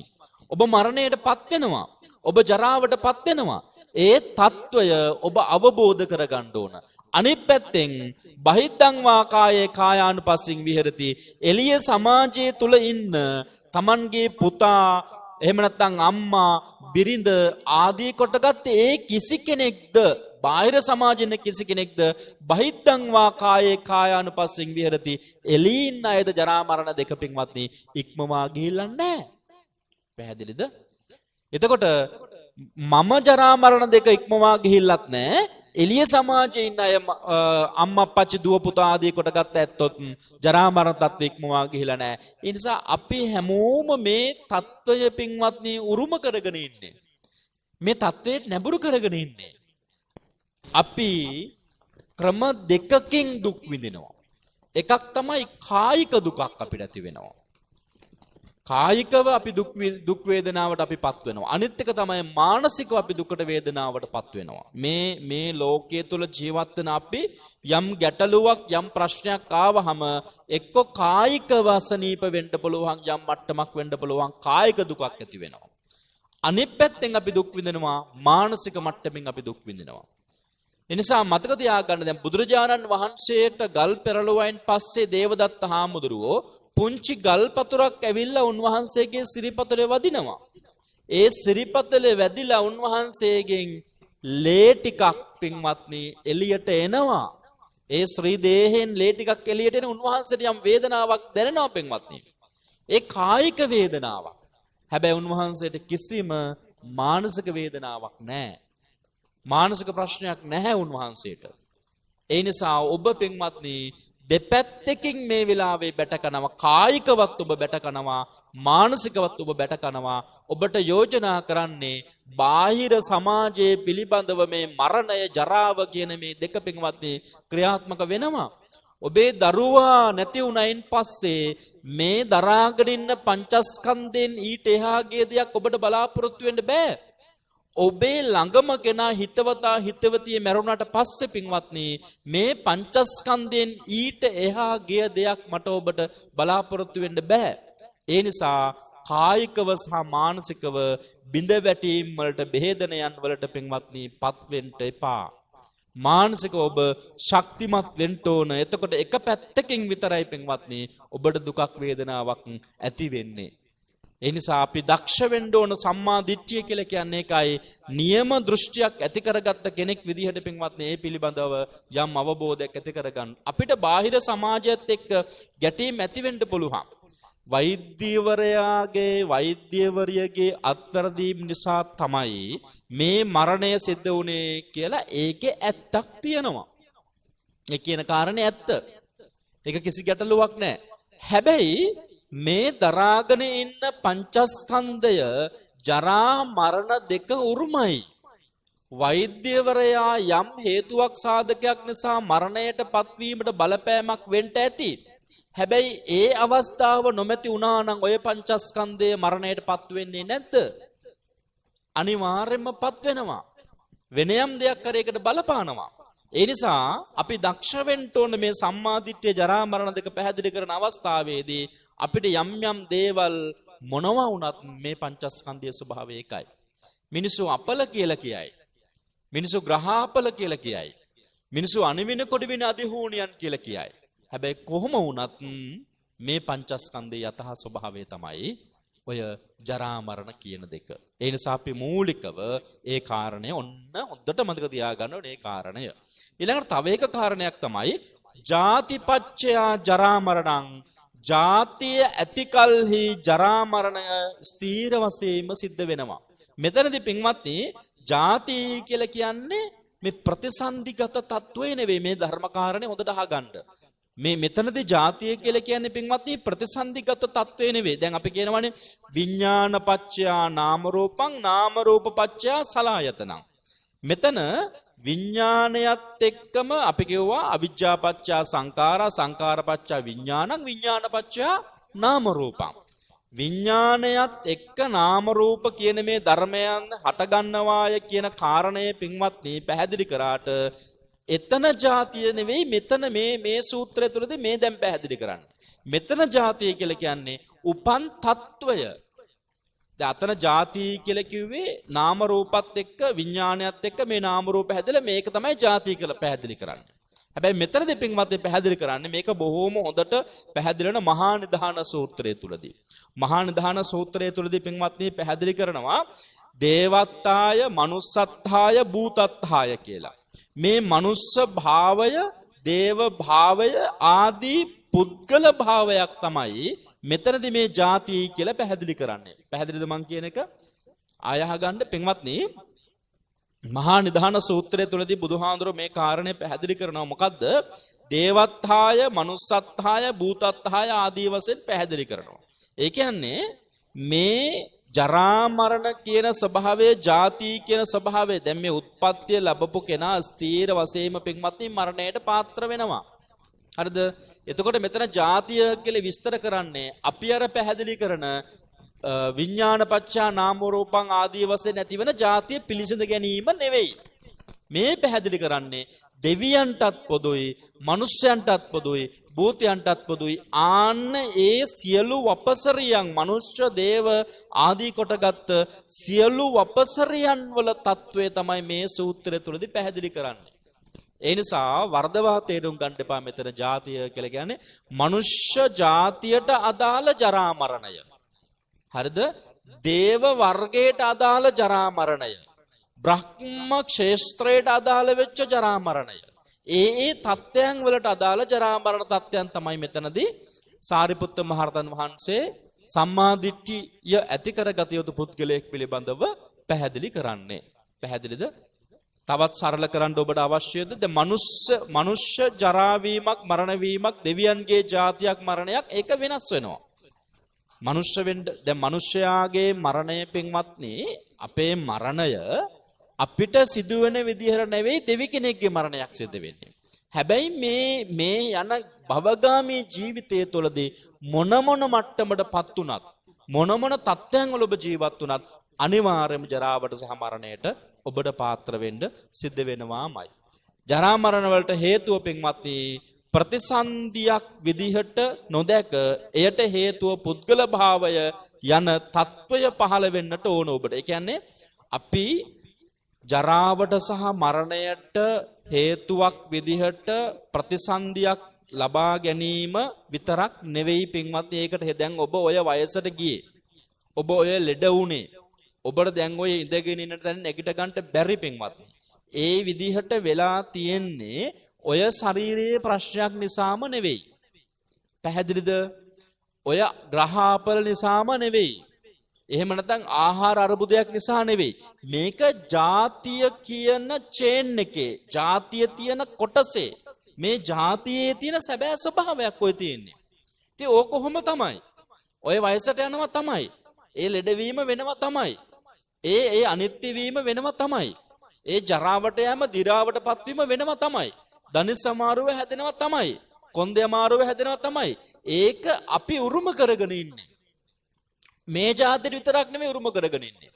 ඔබ මරණයට පත් වෙනවා. ඔබ ජරාවට පත් වෙනවා. ඒ తত্ত্বය ඔබ අවබෝධ කරගන්න ඕන. අනිත් පැත්තෙන් බහිද්ධං වා කායේ කායානුපස්සින් විහෙරති. එළිය සමාජයේ තුල ඉන්න Tamanගේ පුතා, එහෙම නැත්නම් අම්මා, බිරිඳ ආදී කොටගත්තේ ඒ කිසි කෙනෙක්ද, බාහිර සමාජෙන කිසි කෙනෙක්ද බහිද්ධං වා කායේ කායානුපස්සෙන් විහෙරති. එළී ඉන්න අයද ජරා මරණ දෙක පින්වත්නි ඉක්මවා ගිහිල්ලා නැහැ. පැහැදිලිද? එතකොට මම ජරා මරණ දෙක ඉක්මවා ගිහිල්ලත් නැහැ. එළිය සමාජයේ ඉන්න අය අම්මා අප්පච්චි දුව පුතා ආදී කොටගත්ත ඇත්තොත් ජරා මරණ තත්ත්වෙ ඉක්මවා ගිහිල්ලා නැහැ. ඒ නිසා අපි හැමෝම මේ තත්ත්වය පින්වත්නි උරුම කරගෙන ඉන්නේ. මේ තත්ත්වයට නැඹුරු කරගෙන ඉන්නේ. අපි ක්‍රම දෙකකින් දුක් විඳිනවා. එකක් තමයි කායික දුකක් අපිට ඇති වෙනවා. කායිකව අපි දුක් වේදනාවට අපි පත් වෙනවා. අනිත් එක තමයි මානසිකව අපි දුකට වේදනාවට පත් වෙනවා. මේ මේ ලෝකයේ තුල ජීවත් වෙන අපි යම් ගැටලුවක් යම් ප්‍රශ්නයක් ආවහම එක්ක කායිකව අසනීප වෙන්න පුළුවන්, යම් මට්ටමක් වෙන්න පුළුවන්, කායික දුකක් ඇති වෙනවා. අනිත් පැත්තෙන් අපි දුක් විඳිනවා, මානසික මට්ටමින් අපි දුක් විඳිනවා. එනිසා මතක තියාගන්න, දැන් බුදුරජාණන් වහන්සේට ගල් පෙරළුවයින් පස්සේ දේවදත්ත හාමුදුරුවෝ පුංචි ගල් පතුරක් ඇවිල්ලා උන්වහන්සේගේ සිරිපතුලේ වදිනවා. ඒ සිරිපතුලේ වැදිලා උන්වහන්සේගෙන් ලේ ටිකක් පින්වත්නි එළියට එනවා. ඒ ශ්‍රී දේහයෙන් ලේ ටිකක් එළියට එන උන්වහන්සේට යම් වේදනාවක් දැනෙනවා පින්වත්නි. ඒ කායික වේදනාවක්. හැබැයි උන්වහන්සේට කිසිම මානසික වේදනාවක් නැහැ. මානසික ප්‍රශ්නයක් නැහැ උන්වහන්සේට. ඒ නිසා ඔබ පින්වත්නි දෙපැත්තකින් මේ වෙලාවේ බැට කනවා. කායිකවත් ඔබ බැට කනවා, මානසිකවත් ඔබ බැට කනවා. ඔබට යෝජනා කරන්නේ බාහිර සමාජයේ පිළිබඳව මේ මරණය ජරාව කියන මේ දෙක පින්වත්නි ක්‍රියාත්මක වෙනවා. ඔබේ දරුවා නැති වුණයින් පස්සේ මේ දරාගෙන ඉන්න පංචස්කන්ධයෙන් ඊට එහා ගිය දෙයක් ඔබට බලාපොරොත්තු වෙන්න බෑ. ඔබේ ළඟම කෙනා හිතවතා හිතවතිය මැරුණාට පස්සේ පින්වත්නි මේ පංචස්කන්ධයෙන් ඊට එහා ගිය දෙයක් මට ඔබට බලාපොරොත්තු වෙන්න බෑ. ඒ නිසා කායිකව සහ මානසිකව බිඳ වැටීම් වලට බෙහෙදනයන් වලට පින්වත්නි පත් වෙන්න එපා. මානසිකව ඔබ ශක්තිමත් වෙන්න ඕන. එතකොට එක පැත්තකින් විතරයි පින්වත්නි ඔබට දුකක් වේදනාවක් ඇති වෙන්නේ. ඒ නිසා අපි දක්ෂ වෙන්න ඕන. සම්මා දිට්ඨිය කියලා කියන්නේ ඒකයි. නියම දෘෂ්ටියක් ඇති කරගත්ත කෙනෙක් විදිහට පින්වත්නි ඒ පිළිබඳව යම් අවබෝධයක් ඇති කරගන්න. අපිට බාහිර සමාජයත් එක්ක ගැටීම් ඇති වෙන්න පුළුවන්. වෛද්‍යවරයාගේ වෛද්‍යවරියගේ අත්වැරදීම් නිසා තමයි මේ මරණය සිද්ධ වුණේ කියලා ඒකේ ඇත්තක් තියෙනවා. ඒ කියන කාරණේ ඇත්ත. ඒක කිසි ගැටලුවක් නෑ. හැබැයි මේ දරාගෙන ඉන්න පංචස්කන්ධය ජරා මරණ දෙක උරුමයි. වෛද්‍යවරයා යම් හේතුවක් සාධකයක් නිසා මරණයට පත්වීමට බලපෑමක් වෙන්න ඇති. හැබැයි ඒ අවස්ථාව නොමැති වුණා නම් ඔය පංචස්කන්ධය මරණයට පත් වෙන්නේ නැද්ද? අනිවාර්යයෙන්ම පත් වෙනවා. වෙන යම් දෙයක් කර ඒකට බලපානවා. ඒ නිසා අපි දක්ෂ වෙන්න ඕන මේ සම්මාදිට්ඨිය ජරා මරණ දෙක පැහැදිලි කරන අවස්ථාවේදී අපිට යම් යම් දේවල් මොනවා වුණත් මේ පංචස්කන්ධයේ ස්වභාවය ඒකයි. මිනිස්සු අපල කියලා කියයි. මිනිස්සු ග්‍රහාපල කියලා කියයි. මිනිස්සු අනිවින කොඩිවින අධිහූණියන් කියලා කියයි. හැබැයි කොහොම වුණත් මේ පංචස්කන්ධයේ යථා ස්වභාවය තමයි ඔය ජරා මරණ කියන දෙක. ඒ නිසා අපි මූලිකව ඒ කාරණය ඔන්න හොඳට මතක තියාගන්න ඕනේ ඒ කාරණය. ඊළඟට තව එක කාරණයක් තමයි ජාතිපච්චයා ජරා මරණං. ජාතිය ඇති කල්හි ජරා මරණය ස්ථීර වශයෙන්ම සිද්ධ වෙනවා. මෙතනදී පින්වත්නි ජාති කියලා කියන්නේ මේ ප්‍රතිසන්දිගත තත්වය නෙවෙයි. මේ ධර්ම කාරණේ හොඳට අහගන්න. මේ මෙතනදී ජාතිය කියලා කියන්නේ පින්වත්නි ප්‍රතිසන්දිගත තත්වය නෙවෙයි. දැන් අපි කියනවනේ විඥාන පච්චයා නාම රූපං නාම රූප පච්චයා සලායතනං. මෙතන විඥානයත් එක්කම අපි කියුවා අවිජ්ජා පච්චයා සංඛාරා සංඛාර පච්චයා විඥානං විඥාන පච්චයා නාම රූපං. විඥානයත් එක්ක නාම රූප කියන මේ ධර්මයන් හටගන්නවාය කියන කාරණය පින්වත්නි පැහැදිලි කරාට එතන ජාතිය නෙවෙයි මෙතන මේ මේ සූත්‍රය තුළදී මේ දැන් පැහැදිලි කරන්නේ. මෙතන ජාතිය කියලා කියන්නේ උපන් තත්වය. දැන් අතන ජාති කියලා කිව්වේ නාම රූපත් එක්ක විඥානයත් එක්ක මේ නාම රූප හැදලා මේක තමයි ජාති කියලා පැහැදිලි කරන්නේ. හැබැයි මෙතනදී පින්වත්නි පැහැදිලි කරන්නේ මේක බොහෝම හොඳට පැහැදිලි වෙන මහා නිධාන සූත්‍රය තුලදී. මහා නිධාන සූත්‍රය තුලදී පින්වත්නි පැහැදිලි කරනවා දේවත්තාය මනුස්සත්තාය භූතත්තාය කියලා. මේ මනුස්ස භාවය, දේව භාවය ආදී පුද්ගල භාවයක් තමයි මෙතනදී මේ ජාති කියලා පැහැදිලි කරන්නේ. පැහැදිලිද මං කියන එක? ආය අහගන්න පින්වත්නි, මහා නිධාන සූත්‍රය තුළදී බුදුහාඳුර මේ කාරණේ පැහැදිලි කරනවා. මොකද්ද? දේවත්තාය, මනුස්සත්තාය, භූතත්තාය ආදී වශයෙන් පැහැදිලි කරනවා. ඒ කියන්නේ මේ ජරා මරණ කියන ස්වභාවය, ජාති කියන ස්වභාවය, දැන් මේ උත්පත්තිය ලැබපු කෙනා ස්ථීර වශයෙන්ම පින්වත්නි මරණයට පාත්‍ර වෙනවා. හරිද? එතකොට මෙතන ජාතිය කියලා විස්තර කරන්නේ අපි අර පැහැදිලි කරන විඥාන පච්චා නාම රූපං ආදී වශයෙන් ඇතිවන ජාතිය පිළිසිඳ ගැනීම නෙවෙයි. මේ පැහැදිලි කරන්නේ දෙවියන්ටත් පොදුයි, මනුෂ්‍යයන්ටත් පොදුයි, භූතයන්ටත් පොදුයි. ආන්න ඒ සියලු වපසරියන්, මනුෂ්‍ය දේව ආදී කොටගත් සියලු වපසරියන් වල తත්වය තමයි මේ සූත්‍රය තුළදී පැහැදිලි කරන්නේ. ඒ නිසා වර්ධවා තේරුම් ගන්න එපා මෙතන ජාතිය කියලා කියන්නේ මනුෂ්‍ය ජාතියට අදාළ ජරා මරණය. හරිද? දේව වර්ගයට අදාළ ජරා මරණය. බ්‍රහ්ම ක්ෂේත්‍රයට අදාළ වෙච්ච ජරා මරණය. ඒ ඒ තත්ත්වයන් වලට අදාළ ජරා මරණ තත්ත්වයන් තමයි මෙතනදී සාරිපුත්ත මහරහතන් වහන්සේ සම්මා දිට්ඨිය ඇති කරගත යුතු පුද්ගලයෙක් පිළිබඳව පැහැදිලි කරන්නේ. පැහැදිලිද? තවත් සරල කරන්න ඔබට අවශ්‍යද? දැන් මනුෂ්‍ය ජරා වීමක්, මරණ වීමක්, දෙවියන්ගේ ජාතියක් මරණයක් ඒක වෙනස් වෙනවා. මනුෂ්‍ය වෙන්න දැන් මනුෂ්‍යයාගේ මරණය පින්වත්නි, අපේ මරණය අපිට සිදුවෙන විදිහට නෙවෙයි දෙවි කෙනෙක්ගේ මරණයක් සිදු වෙන්නේ. හැබැයි මේ මේ යන භවගාමී ජීවිතය තුළදී මොන මොන මට්ටමකටපත් වුණත්, මොන මොන තත්ත්වයන් වල ඔබ ජීවත් වුණත් අනිවාර්යයෙන්ම ජරාවට සහ මරණයට ඔබට පාත්‍ර වෙන්න සිද්ධ වෙනවාමයි. ජරා මරණ වලට හේතුව පින්වත්නි ප්‍රතිසන්දියක් විදිහට නොදැක එයට හේතුව පුද්ගල භාවය යන තත්වය පහළ වෙන්නට ඕන ඔබට. ඒ කියන්නේ අපි ජරාවට සහ මරණයට හේතුවක් විදිහට ප්‍රතිසන්දියක් ලබා ගැනීම විතරක් නෙවෙයි පින්වත්නි. ඒකට දැන් ඔබ ඔය වයසට ගියේ, ඔබ ඔය ලෙඩ වුණේ, ඔබට දැන් ඔය ඉඳගෙන ඉන්නට දැන් නැගිට ගන්නට බැරි පින්වත්නි. ඒ විදිහට වෙලා තියෙන්නේ ඔය ශරීරයේ ප්‍රශ්නයක් නිසාම නෙවෙයි. පැහැදිලිද? ඔය ග්‍රහාපල නිසාම නෙවෙයි. එහෙම නැත්නම් ආහාර අර්බුදයක් නිසා නෙවෙයි. මේක ජාතිය කියන චේන් එකේ, ජාතිය තියෙන කොටසේ, මේ ජාතියේ තියෙන සැබෑ ස්වභාවයක් ඔය තියෙන්නේ. ඉතින් ඕක කොහොම තමයි? ඔය වයසට යනවා තමයි. ඒ ලෙඩවීම වෙනවා තමයි. ඒ ඒ අනිත්‍ය වීම වෙනවා තමයි. ඒ ජරාවට යෑම, දිරාවට පත්වීම වෙනවා තමයි. දනිස් අමාරුව හැදෙනවා තමයි. කොන්දේ අමාරුව හැදෙනවා තමයි. ඒක අපි උරුම කරගෙන ඉන්නේ. මේ ජාතියට විතරක් නෙමෙයි උරුම කරගෙන ඉන්නේ.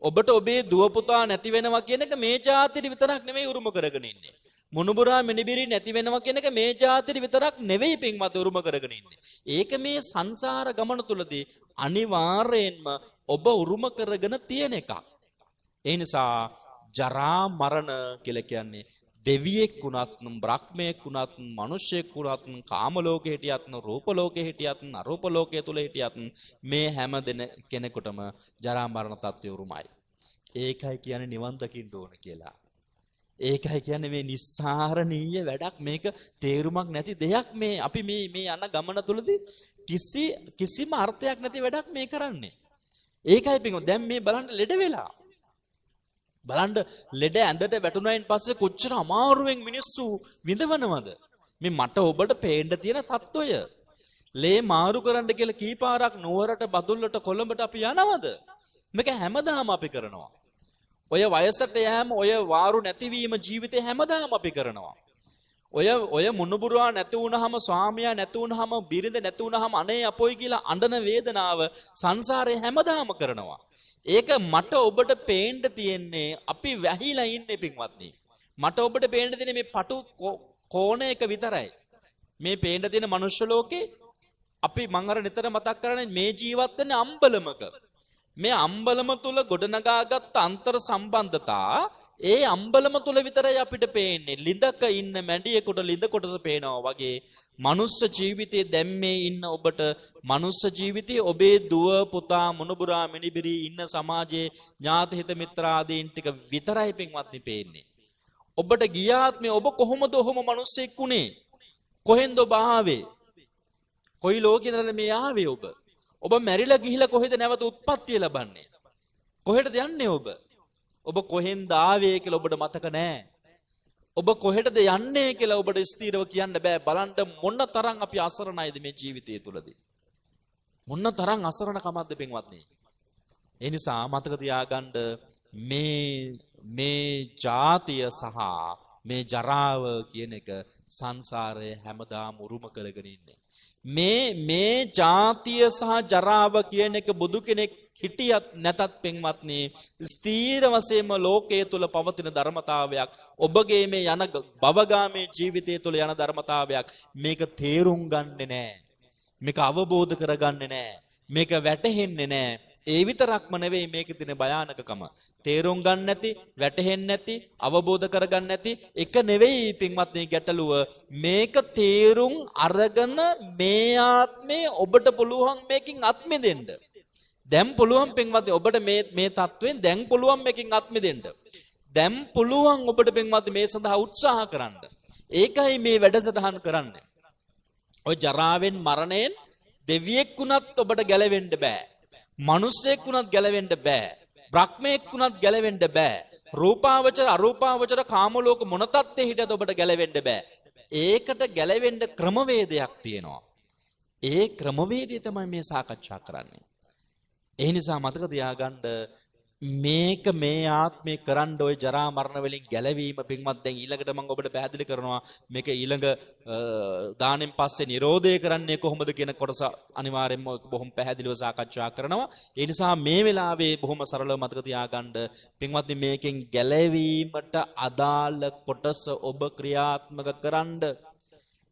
ඔබට ඔබේ දුව පුතා නැති වෙනවා කියන එක මේ ජාතියට විතරක් නෙමෙයි උරුම කරගෙන ඉන්නේ. මුනුබුරා මිනිබිරි නැති වෙනවා කියන එක මේ ජාතියට විතරක් නෙවෙයි පින්වත් උරුම කරගෙන ඉන්නේ. ඒක මේ සංසාර ගමන තුලදී අනිවාර්යයෙන්ම ඔබ උරුම කරගෙන තියෙන එකක්. ඒ නිසා ජරා මරණ කියලා කියන්නේ දෙවියෙක් වුණත්, බ්‍රහ්මයෙක් වුණත්, මිනිසෙක් වුණත්, කාම ලෝකේ හිටියත්, රූප ලෝකේ හිටියත්, අරූප ලෝකයේ තුල හිටියත් මේ හැම දෙන කෙනෙකුටම ජරා මරණ තත්ත්වය උරුමයි. ඒකයි කියන්නේ නිවන් දකින්න ඕන කියලා. ඒකයි කියන්නේ මේ නිස්සාරණීය වැඩක්, මේක තේරුමක් නැති දෙයක්. මේ අපි මේ මේ යන ගමන තුලදී කිසිම අර්ථයක් නැති වැඩක් මේ කරන්නේ. ඒකයි පින්වත් දැන් මේ බලන්න ලෙඩ වෙලා. බලන්න ලෙඩ ඇඳට වැටුණායින් පස්සේ කොච්චර අමාරුවෙන් මිනිස්සු විඳවනවද? මේ මට ඔබට පේන්න තියෙන තත්ත්වය. ලේ මාරු කරන්න කියලා කීපාරක් නුවරට, බදුල්ලට, කොළඹට අපි යනවද? මේක හැමදාම අපි කරනවා. ඔය වයසට යෑම, ඔය වාරු නැතිවීම ජීවිතේ හැමදාම අපි කරනවා. ඔය ඔය මුණුබුරා නැති වුනහම, ස්වාමියා නැති වුනහම, බිරිඳ නැති වුනහම අනේ අපොයි කියලා අඬන වේදනාව සංසාරේ හැමදාම කරනවා. ඒක මට ඔබට පේන්න තියෙන්නේ අපි වැහිලා ඉන්නේ පින්වත්නි. මට ඔබට පේන්න තියෙන්නේ මේ පටු කෝණයක විතරයි. මේ පේන්න තියෙන මනුෂ්‍ය ලෝකේ අපි මං අර නිතර මතක් කරන්නේ මේ ජීවත් වෙන්නේ අම්බලමක. මේ අම්බලම තුල ගොඩනගාගත් අන්තර් සම්බන්ධතා ඒ අම්බලම තුල විතරයි අපිට පේන්නේ. ලිඳක ඉන්න මැඩියෙකුට ලිඳ කොටස පේනවා වගේ මනුස්ස ජීවිතයේ දැන් මේ ඉන්න ඔබට මනුස්ස ජීවිතයේ ඔබේ දුව පුතා මුණුබුරා මිනිබිරි ඉන්න සමාජයේ ඥාති හිත මිත්‍රාදීන් ටික විතරයි පින්වත්නි පේන්නේ. ඔබට ගියාත්මේ ඔබ කොහොමද ඔහොම මිනිස්සෙක් වුනේ? කොහෙන්ද ඔබ ආවේ? කොයි ලෝකෙ ඉඳලාද මේ ආවේ ඔබ? ඔබ මැරිලා ගිහිලා කොහෙද නැවත උත්පත්තිය ලබන්නේ? කොහෙටද යන්නේ ඔබ? ඔබ කොහෙන්ද ආවේ කියලා ඔබට මතක නෑ. ඔබ කොහෙටද යන්නේ කියලා ඔබට ස්ථිරව කියන්න බෑ. බලන්න මොන තරම් අපි අසරණයිද මේ ජීවිතය තුලදී. මොන තරම් අසරණ කමක්ද පින්වත්නි. ඒ නිසා මතක තියාගන්න මේ මේ ජාතිය සහ මේ ජරාව කියන එක සංසාරයේ හැමදාම උරුම කරගෙන ඉන්නේ. මේ මේ ජාතිය සහ ජරාව කියන එක බුදු කෙනෙක් හිටියත් නැතත් පින්වත්නි ස්ථීර වශයෙන්ම ලෝකයේ තුල පවතින ධර්මතාවයක්. ඔබගේ මේ යන භවගාමී ජීවිතය තුල යන ධර්මතාවයක්. මේක තේරුම් ගන්නෙ නෑ. මේක අවබෝධ කරගන්නෙ නෑ. මේක වැටහෙන්නේ නෑ. ඒ විතරක්ම නෙවෙයි මේකේ තියෙන භයානකකම. තේරුම් ගන්න නැති, වැටහෙන්නේ නැති, අවබෝධ කරගන්න නැති එක නෙවෙයි පින්වත්නි ගැටලුව. මේක තේරුම් අරගෙන මේ ආත්මේ ඔබට පුළුවන් මේකෙන් අත් මිදෙන්න. දැන් පුළුවන් පින්වත්නි ඔබට මේ මේ තත්වෙන් දැන් පුළුවන් මේකෙන් අත් මිදෙන්න. දැන් පුළුවන් ඔබට පින්වත්නි මේ සඳහා උත්සාහ කරන්න. ඒකයි මේ වැඩසටහන් කරන්නේ. ඔය ජරාවෙන් මරණයෙන් දෙවියෙක් වුණත් ඔබට ගැලවෙන්න බෑ. මනුස්සයෙක් වුණත් ගැලවෙන්න බෑ. බ්‍රහ්මයෙක් වුණත් ගැලවෙන්න බෑ. රූපාවචර අරූපාවචර කාම ලෝක මොන තත්ත්වෙ හිටියත් ඔබට ගැලවෙන්න බෑ. ඒකට ගැලවෙන්න ක්‍රමවේදයක් තියෙනවා. ඒ ක්‍රමවේදය තමයි මේ සාකච්ඡා කරන්නේ. ඒ නිසා මතක තියාගන්න මේක මේ ආත්මේ කරන්න ඔය ජරා මරණ වලින් ගැලවීම පින්වත්. දැන් ඊළඟට මම ඔබට පැහැදිලි කරනවා මේක ඊළඟ දානෙන් පස්සේ නිරෝධය කරන්නේ කොහොමද කියන කොටස අනිවාර්යෙන්ම බොහොම පැහැදිලිව සාකච්ඡා කරනවා. ඒ නිසා මේ වෙලාවේ බොහොම සරලව මතක තියාගන්න පින්වත්නි මේකෙන් ගැලවීමට අදාළ කොටස ඔබ ක්‍රියාත්මක කරන්න.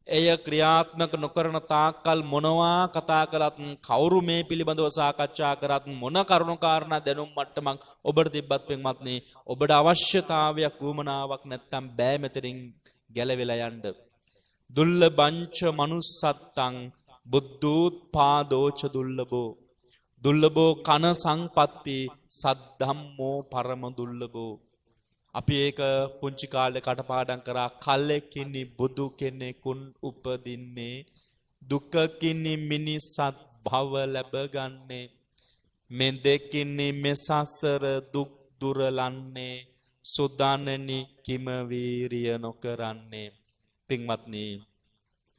එය ක්‍රියාත්මක නොකරන තාක්කල් මොනවා කතා කළත් කවුරු මේ පිළිබඳව සාකච්ඡා කරත් මොන කරුණු කාරණා දැනුම් මට්ටමක් ඔබට තිබ්බත් පින්වත්නි ඔබට අවශ්‍යතාවයක් වුමනාවක් නැත්තම් බෑ මෙතනින් ගැලවිලා යන්න. දුල්ලබංච මනුස්සත්තං බුද්ධෝත්පාදෝච දුල්ලබෝ දුල්ලබෝ කන සංපත්ති සද්ධම්මෝ පරම දුල්ලබෝ. අපි ඒක පුංචි කාලේ කටපාඩම් කරා. කලකිනි බුදු කෙනෙකුන් උපදින්නේ දුකකිනි මිනිසත් භව ලැබගන්නේ මෙදෙකිනි මෙසසර දුක් දුරලන්නේ සුදානනි කිම වීරිය නොකරන්නේ. පින්වත්නි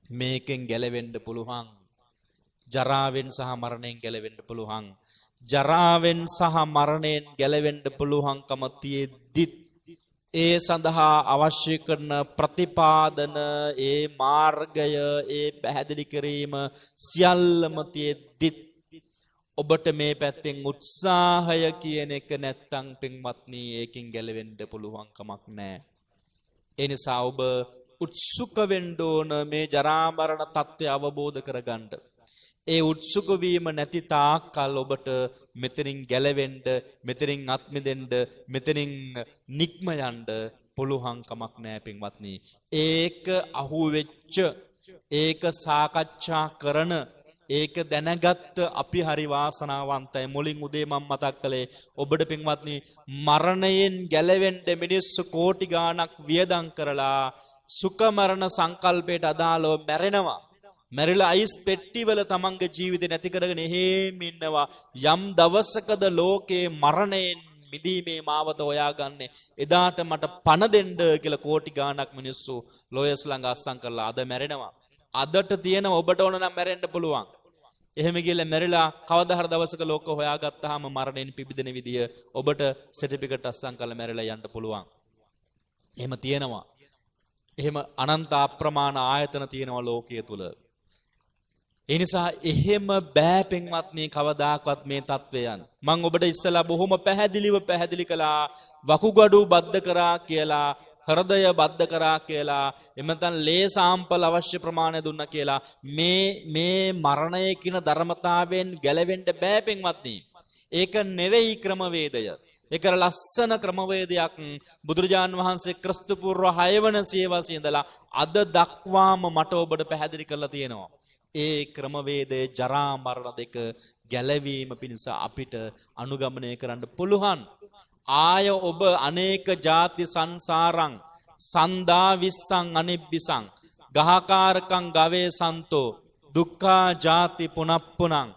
මේකෙන් ගැලවෙන්න පුළුවන්. ජරාවෙන් සහ මරණයෙන් ගැලවෙන්න පුළුවන්. ජරාවෙන් සහ මරණයෙන් ගැලවෙන්න පුළුවන්කම තියෙද්දිත් ඒ සඳහා අවශ්‍ය කරන ප්‍රතිපාදන, ඒ මාර්ගය, ඒ පැහැදිලි කිරීම සියල්ලම තියෙද්දිත් ඔබට මේ පැත්තෙන් උත්සාහය කියන එක නැත්තම් පින්වත්නි ඒකෙන් ගැලවෙන්න පුළුවන් කමක් නැහැ. ඒ නිසා ඔබ උත්සුක වෙන්න ඕන මේ ජරා මරණ තත්ත්වය අවබෝධ කරගන්න. ඒ උත්සුක වීම නැති තාක්කල් ඔබට මෙතනින් ගැලවෙන්න, මෙතනින් අත් මිදෙන්න, මෙතනින් නික්ම යන්න පුළුවන් කමක් නෑ පින්වත්නි. ඒක අහුවෙච්ච, ඒක සාකච්ඡා කරන, ඒක දැනගත්ත අපි හරි වාසනාවන්තයි. මුලින් උදේ මම මතක් කළේ ඔබට පින්වත්නි මරණයෙන් ගැලවෙන්න මිනිස්සු කෝටි ගාණක් වියදම් කරලා සුඛ මරණ සංකල්පයට අදාළව මැරෙනවා. මැරිලා අයිස් පෙට්ටිවල තමන්ගේ ජීවිතේ නැති කරගෙන එහෙම ඉන්නවා. යම් දවසකද ලෝකේ මරණයෙන් මිදීමේ මාවත හොයාගන්නේ. එදාට මට පණ දෙන්න කියලා කෝටි ගාණක් මිනිස්සු ලෝයස් ළඟ අස්සම් කරලා අද මැරෙනවා. අදට තියෙන ඔබට ඕන නම් මැරෙන්න පුළුවන්. එහෙම ගිහලා මැරිලා කවදා හරි දවසක ලෝක හොයාගත්තාම මරණයෙන් පිබිදෙන විදිය ඔබට සර්ටිෆිකට් අස්සම් කරලා මැරිලා යන්න පුළුවන්. එහෙම තියෙනවා. එහෙම අනන්ත අප්‍රමාණ ආයතන තියෙනවා ලෝකයේ තුල. ඒ නිසා එහෙම බෑ පින්වත්නි කවදාකවත් මේ තත්වයන්. මං ඔබට ඉස්සලා බොහොම පැහැදිලිව පැහැදිලි කළා වකුගඩු බද්ධ කරා කියලා, හෘදය බද්ධ කරා කියලා, එහෙම නැත්නම් ලේ සාම්පල් අවශ්‍ය ප්‍රමාණය දුන්නා කියලා මේ මේ මරණය කියන ධර්මතාවයෙන් ගැලවෙන්න බෑ පින්වත්නි. ඒක නෙවෙයි ක්‍රමවේදය. ඒක ලස්සන ක්‍රමවේදයක් බුදුරජාන් වහන්සේ ක්‍රිස්තු පූර්ව 6 වන සියවසේ ඉඳලා අද දක්වාම මට ඔබට පැහැදිලි කරලා තියෙනවා. ඒ ක්‍රමවේදයේ ජරා මරණ දෙක ගැලවීම පිණිස අපිට අනුගමනය කරන්න පුළුවන්. ආය ඔබ අනේක ජාති සංසාරං සන්දා විස්සං අනිබ්බිසං ගහකාරකං ගවේ සන්තෝ දුක්ඛා ජාති පුනප්පුනං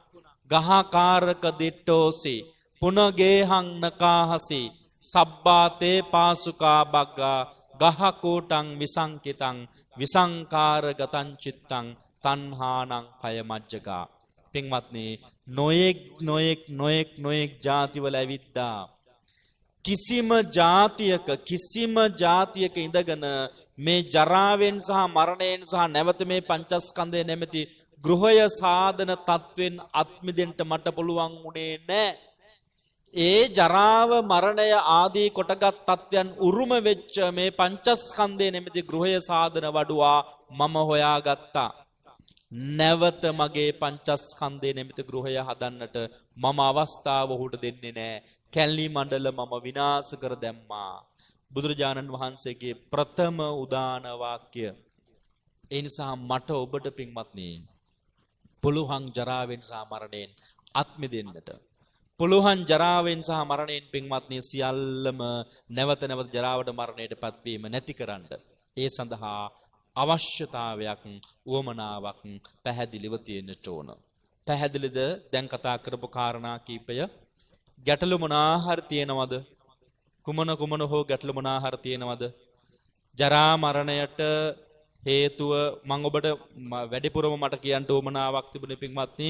ගහකාරක දිට්ඨෝසි පුනගේහං නකාහසි සබ්බාතේ පාසුකා බග්ගා ගහකෝටං විසංකිතං විසංකාරගතං චිත්තං තණ්හානං කය මජ්ජගා. පින්වත්නි, නොයෙක් නොයෙක් නොයෙක් නොයෙක් ජාතිවල ඇවිද්දා. කිසිම ජාතියක කිසිම ජාතියක ඉඳගෙන මේ ජරාවෙන් සහ මරණයෙන් සහ නැවත මේ පංචස්කන්ධය නැමැති ගෘහය සාධන තත්වෙන් අත්මිදෙන්න මට පුළුවන් වුණේ නෑ. ඒ ජරාව මරණය ආදී කොටගත් තත්වයන් උරුම වෙච්ච මේ පංචස්කන්ධය නැමැති ගෘහය සාධන වඩුවා මම හොයාගත්තා. නැවත මගේ පංචස්කන්ධය නැමැති ගෘහය හදන්නට මම අවස්ථාව ඔහුට දෙන්නේ නෑ. කැලණි මණ්ඩල මම විනාශ කර දැම්මා. බුදුරජාණන් වහන්සේගේ ප්‍රථම උදාන වාක්‍ය. ඒ නිසා මට ඔබට පින්වත්නි පුළුවන් ජරාවෙන් සහ මරණයෙන් අත් මිදෙන්නට. පුළුවන් ජරාවෙන් සහ මරණයෙන් පින්වත්නි සියල්ලම නැවත නැවත ජරාවට මරණයට පත්වීම නැති කරන්න. ඒ සඳහා අවශ්‍යතාවයක් උවමනාවක් පැහැදිලිව තියෙන්නට ඕන. පැහැදිලිද දැන් කතා කරපු කාරණා කීපය? ගැටලු මොනවා හරි තියෙනවද? කුමන කුමන හෝ ගැටලු මොනවා හරි තියෙනවද? ජරා මරණයට හේතුව මම ඔබට වැඩිපුරම මට කියන්න උවමනාවක් තිබුණේ පින්වත්නි,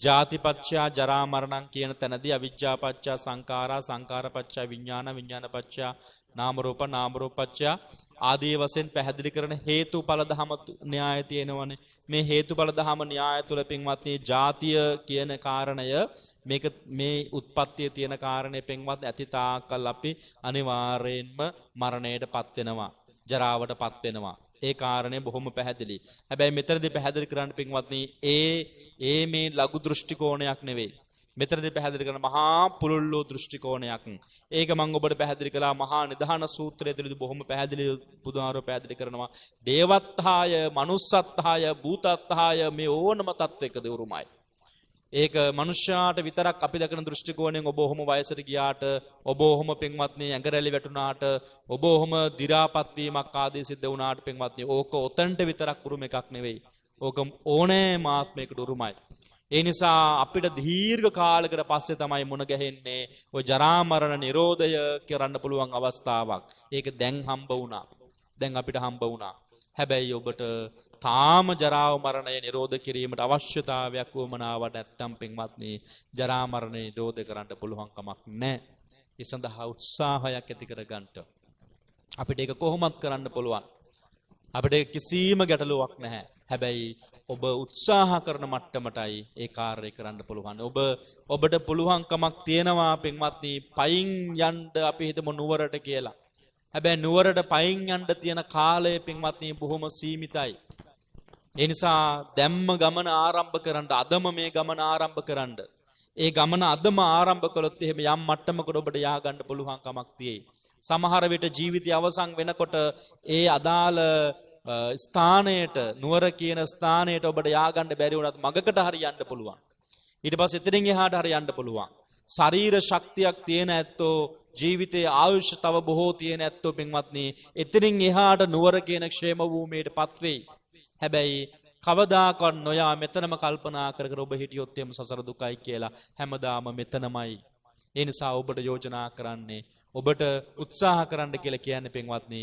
ජාතිපච්චයා ජරා මරණං කියන තැනදී අවිජ්ජාපච්චයා සංඛාරා, සංඛාරපච්චයා විඥාන, විඥානපච්චයා නාම රූප, නාම රූපපච්චයා ආදී වශයෙන් පැහැදිලි කරන හේතුඵල ධම න්‍යාය තියෙනවනේ. මේ හේතුඵල ධම න්‍යාය තුළ පින්වත්නි ජාතිය කියන කාරණය මේක මේ උත්පත්තිය තියෙන කාරණය පින්වත් ඇති තාක්කල් අපි අනිවාර්යයෙන්ම මරණයටපත් වෙනවා, ජරාවටපත් වෙනවා. ඒ කාරණය බොහොම පැහැදිලි. හැබැයි මෙතනදී පැහැදිලි කරන්න පින්වත්නි ඒ ඒ මේ ලඝු දෘෂ්ටි කෝණයක් නෙවෙයි. මෙතනදී පැහැදිලි කරන මහා පුළුල්ලෝ දෘෂ්ටි කෝණයක්. ඒක මම ඔබට පැහැදිලි කළා මහා නිධාන සූත්‍රය තුළදී බොහොම පැහැදිලි බුදුහාරෝ පැහැදිලි කරනවා. දේවත්හාය, මනුස්සත්හාය, භූතත්හාය මේ ඕනම තත්වයකදී උරුමයි. ඒක මනුෂ්‍යයාට විතරක් අපි දකින දෘෂ්ටි කෝණයෙන් ඔබ ඔහොම වයසට ගියාට, ඔබ ඔහොම පින්වත්නි ඇඟ රැලි වැටුණාට, ඔබ ඔහොම දි รา පත් වීමක් ආදී සිද්ධ වුණාට පින්වත්නි ඕක ඔතනට විතරක් උරුම එකක් නෙවෙයි. ඕක ඕනෑම ආත්මයකට උරුමයි. ඒ නිසා අපිට දීර්ඝ කාලයකට පස්සේ තමයි මුණ ගැහෙන්නේ ඔය ජරා මරණ නිරෝධය කරන්න පුළුවන් අවස්ථාවක්. ඒක දැන් හම්බ වුණා. දැන් අපිට හම්බ වුණා. හැබැයි ඔබට තාම ජරාව මරණය නිරෝධ කිරීමට අවශ්‍යතාවයක් වුවමනාවක් නැත්තම් පින්වත්නි ජරා මරණය නිරෝධ කරන්න පුළුවන් කමක් නැහැ. ඒ සඳහා උත්සාහයක් ඇති කරගන්න. අපිට ඒක කොහොමත් කරන්න පුළුවන්. අපිට කිසිම ගැටලුවක් නැහැ. හැබැයි ඔබ උත්සාහ කරන මට්ටමටයි ඒ කාර්යය කරන්න පුළුවන්. ඔබට පුළුවන්කමක් තියෙනවා පින්වත්නි පයින් යන්න අපි හිතමු නුවරට කියලා. හැබැයි නුවරට පයින් යන්න තියෙන කාලය පින්වත්නි බොහොම සීමිතයි. ඒ නිසා දැම්ම ගමන ආරම්භ කරන්න, අදම මේ ගමන ආරම්භ කරන්න. ඒ ගමන අදම ආරම්භ කළොත් එහෙම යම් මට්ටමකට ඔබට යා ගන්න පුළුවන්කමක් තියෙයි. සමහර විට ජීවිතය අවසන් වෙනකොට ඒ අදාළ ස්ථානයට, නුවර කියන ස්ථානයට ඔබට යා ගන්න බැරි වුණත් මගකට හරි යන්න පුළුවන්. ඊට පස්සේ එතනින් එහාට හරි යන්න පුළුවන්. ශරීර ශක්තියක් තියෙන ඇත්තෝ, ජීවිතයේ ආයුෂ තව බොහෝ තියෙන ඇත්තෝ පින්වත්නි එතනින් එහාට නුවර කියන ක්ෂේම භූමියටපත් වෙයි. හැබැයි කවදාකවත් නොයා මෙතනම කල්පනා කර කර ඔබ හිටියොත් එහෙම සසර දුකයි කියලා හැමදාම මෙතනමයි. ඒ නිසා ඔබට යෝජනා කරන්නේ, ඔබට උත්සාහ කරන්න කියලා කියන්නේ පින්වත්නි,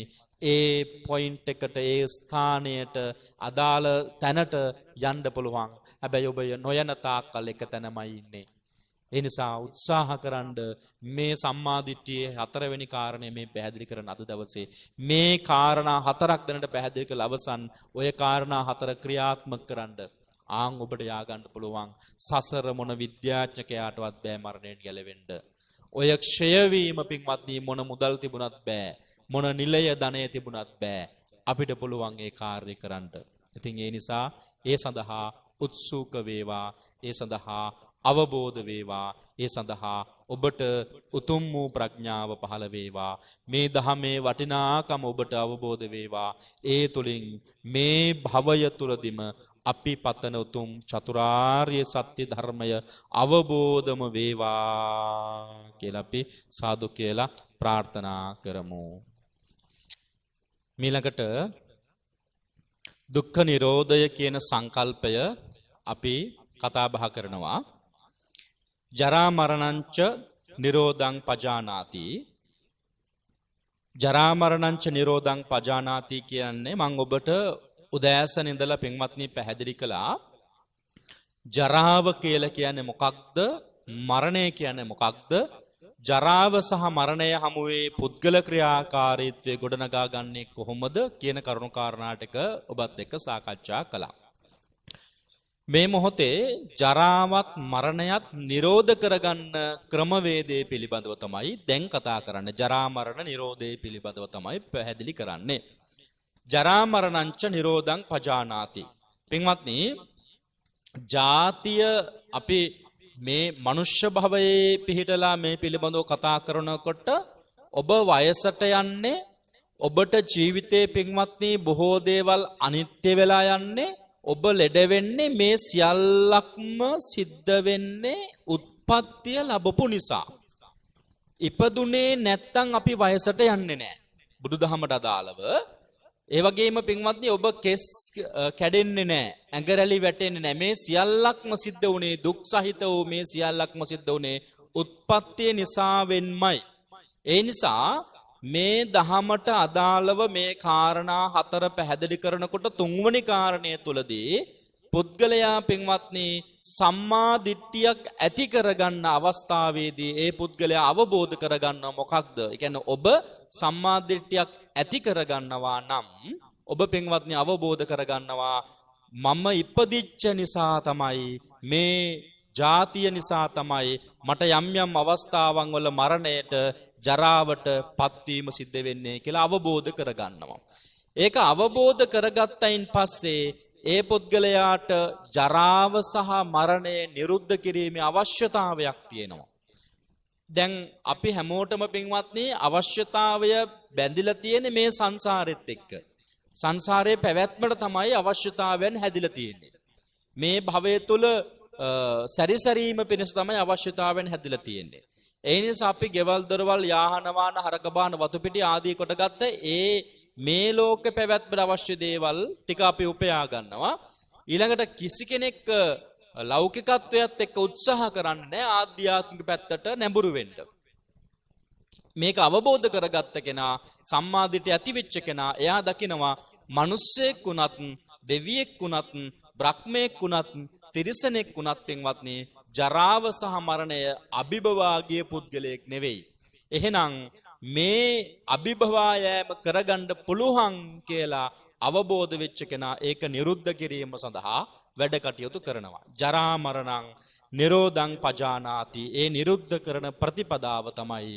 ඒ පොයින්ට් එකට, ඒ ස්ථානයට, අදාළ තැනට යන්න පුළුවන්. හැබැයි ඔබ නොයන තාක්කල් එක තැනමයි ඉන්නේ. ඒ නිසා උත්සාහ කරන්න මේ සම්මාදිට්ඨියේ හතරවෙනි කාරණය මේ පැහැදිලි කරන අද දවසේ මේ කාරණා හතරක් දැනට පැහැදිලි කළ අවසන් ඔය කාරණා හතර ක්‍රියාත්මක කරන්න. ආන් ඔබට යා ගන්න පුළුවන්. සසර මොන විද්‍යාඥකයාටවත් බෑ මරණයෙන් ගැලවෙන්න. ඔය ක්ෂය වීම පින්වත්නි මොන මුදල් තිබුණත් බෑ. මොන නිලය ධනය තිබුණත් බෑ. අපිට පුළුවන් ඒ කාර්යය කරන්න. ඉතින් ඒ නිසා ඒ සඳහා උත්සුක වේවා. ඒ සඳහා අවබෝධ වේවා. ඒ සඳහා ඔබට උතුම් වූ ප්‍රඥාව පහළ වේවා. මේ ධහමේ වටිනාකම ඔබට අවබෝධ වේවා. ඒ තුලින් මේ භවය තුලදීම අපි පතන උතුම් චතුරාර්ය සත්‍ය ධර්මය අවබෝධම වේවා කියලා අපි සාදු කියලා ප්‍රාර්ථනා කරමු. මීළඟට දුක්ඛ නිරෝධය කියන සංකල්පය අපි කතා බහ කරනවා. ජරා මරණංච නිරෝධං පජානාති. ජරා මරණංච නිරෝධං පජානාති කියන්නේ මං ඔබට උදෑසන ඉඳලා පින්වත්නි පැහැදිලි කළා. ජරාව කියලා කියන්නේ මොකක්ද? මරණය කියන්නේ මොකක්ද? ජරාව සහ මරණය හමුවේ පුද්ගල ක්‍රියාකාරීත්වය ගොඩනගා ගන්නේ කොහොමද කියන කරුණු කාරණා ටික ඔබත් එක්ක සාකච්ඡා කළා. මේ මොහොතේ ජරාවත් මරණයත් නිරෝධ කරගන්න ක්‍රමවේදය පිළිබඳව තමයි දැන් කතා කරන්නේ. ජරා මරණ නිරෝධය පිළිබඳව තමයි පැහැදිලි කරන්නේ. ජරා මරණංච නිරෝධං පජානාති. පින්වත්නි, ජාතිය අපි මේ මනුෂ්‍ය භවයේ පිහිටලා මේ පිළිබඳව කතා කරනකොට ඔබ වයසට යන්නේ, ඔබට ජීවිතේ පින්වත්නි බොහෝ දේවල් අනිත්‍ය වෙලා යන්නේ, ඔබ ලෙඩ වෙන්නේ, මේ සියල්ලක්ම සිද්ධ වෙන්නේ උත්පත්තිය ලැබපු නිසා. ඉපදුනේ නැත්තම් අපි වයසට යන්නේ නැහැ. බුදුදහමට අදාළව. ඒ වගේම පින්වත්නි ඔබ කෙස් කැඩෙන්නේ නැහැ, ඇඟ රැලි වැටෙන්නේ නැහැ. මේ සියල්ලක්ම සිද්ධ වුණේ දුක් සහිත වූ මේ සියල්ලක්ම සිද්ධ වුණේ උත්පත්තිය නිසාවෙන්මයි. ඒ නිසා මේ දහමට අදාළව මේ කාරණා හතර පැහැදිලි කරනකොට තුන්වෙනි කාරණය තුලදී පුද්ගලයා පින්වත්නි සම්මා දිට්ඨියක් ඇති කරගන්න අවස්ථාවේදී ඒ පුද්ගලයා අවබෝධ කරගන්නව මොකක්ද? ඒ කියන්නේ ඔබ සම්මා දිට්ඨියක් ඇති කරගන්නවා නම් ඔබ පින්වත්නි අවබෝධ කරගන්නවා මම ඉපදිච්ච නිසා තමයි, මේ ජාතිය නිසා තමයි මට යම් යම් අවස්ථාවන් වල මරණයට ජරාවට පත්වීම සිද්ධ වෙන්නේ කියලා අවබෝධ කරගන්නවා. ඒක අවබෝධ කරගත්තයින් පස්සේ ඒ පුද්ගලයාට ජරාව සහ මරණය නිරුද්ධ කිරීමේ අවශ්‍යතාවයක් තියෙනවා. දැන් අපි හැමෝටම පින්වත්නි අවශ්‍යතාවය බැඳිලා තියෙන්නේ මේ සංසාරෙත් එක්ක. සංසාරයේ පැවැත්මට තමයි අවශ්‍යතාවයන් හැදිලා තියෙන්නේ. මේ භවය තුල සැරිසැරීම පිණිස තමයි අවශ්‍යතාවයන් හැදිලා තියෙන්නේ. ඒ නිසා අපි ගෙවල් දොරවල් යාහන වාහන හරක බාන වතු පිටි ආදී කොටගත්ත ඒ මේ ලෝක පැවැත්මට අවශ්‍ය දේවල් ටික අපි උපයා ගන්නවා. ඊළඟට කිසි කෙනෙක් ලෞකිකත්වයත් එක්ක උත්සාහ කරන්නේ නැහැ ආධ්‍යාත්මික පැත්තට නැඹුරු වෙන්න. මේක අවබෝධ කරගත්ත කෙනා, සම්මාදිට්ඨිය ඇති වෙච්ච කෙනා, එයා දකිනවා මිනිස්සෙක් වුණත්, දෙවියෙක් වුණත්, බ්‍රහ්මයෙක් වුණත්, තිරිසනෙක් වුණත් පින්වත්නි ජරාව සහ මරණය අභිභවා ගිය පුද්ගලයෙක් නෙවෙයි. එහෙනම් මේ අභිභවා යෑම කරගන්න පුළුවන් කියලා අවබෝධ වෙච්ච කෙනා ඒක නිරුද්ධ කිරීම සඳහා වැඩ කටයුතු කරනවා. ජරා මරණං නිරෝධං පජානාති. ඒ නිරුද්ධ කරන ප්‍රතිපදාව තමයි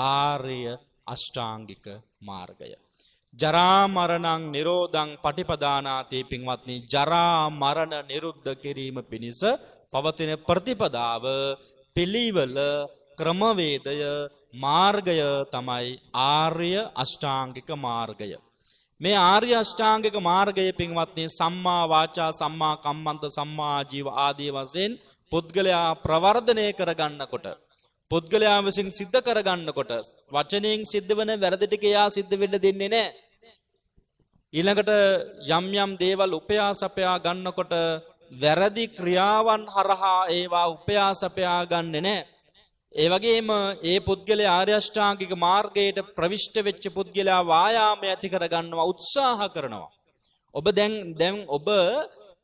ආර්ය අෂ්ටාංගික මාර්ගය. ජරා මරණං නිරෝධං පටිපදානාති. පින්වත්නි, ජරා මරණ නිරුද්ධ කිරීම පිණිස පවතින ප්‍රතිපදාව, පිළිවෙල, ක්‍රමවේදය, මාර්ගය තමයි ආර්ය අෂ්ටාංගික මාර්ගය. මේ ආර්ය අෂ්ටාංගික මාර්ගය පින්වත්නි සම්මා වාචා, සම්මා කම්මන්ත, සම්මා ආජීව ආදී වශයෙන් පුද්ගලයා ප්‍රවර්ධනය කරගන්නකොට, පුද්ගලයා විසින් සිද්ධ කරගන්නකොට වචනයෙන් සිද්ධ වෙන වැරදි ටික එයා සිද්ධ වෙන්න දෙන්නේ නැහැ. ඊළඟට යම් යම් දේවල් උපයාසපයා ගන්නකොට වැරදි ක්‍රියාවන් හරහා ඒවා උපයාසපයා ගන්නෙ නැහැ. ඒ වගේම ඒ පුද්ගලයා ආර්ය අෂ්ටාංගික මාර්ගයට ප්‍රවිෂ්ඨ වෙච්ච පුද්ගලයා වායාමය ඇති කරගන්නවා, උත්සාහ කරනවා. ඔබ දැන් දැන් ඔබ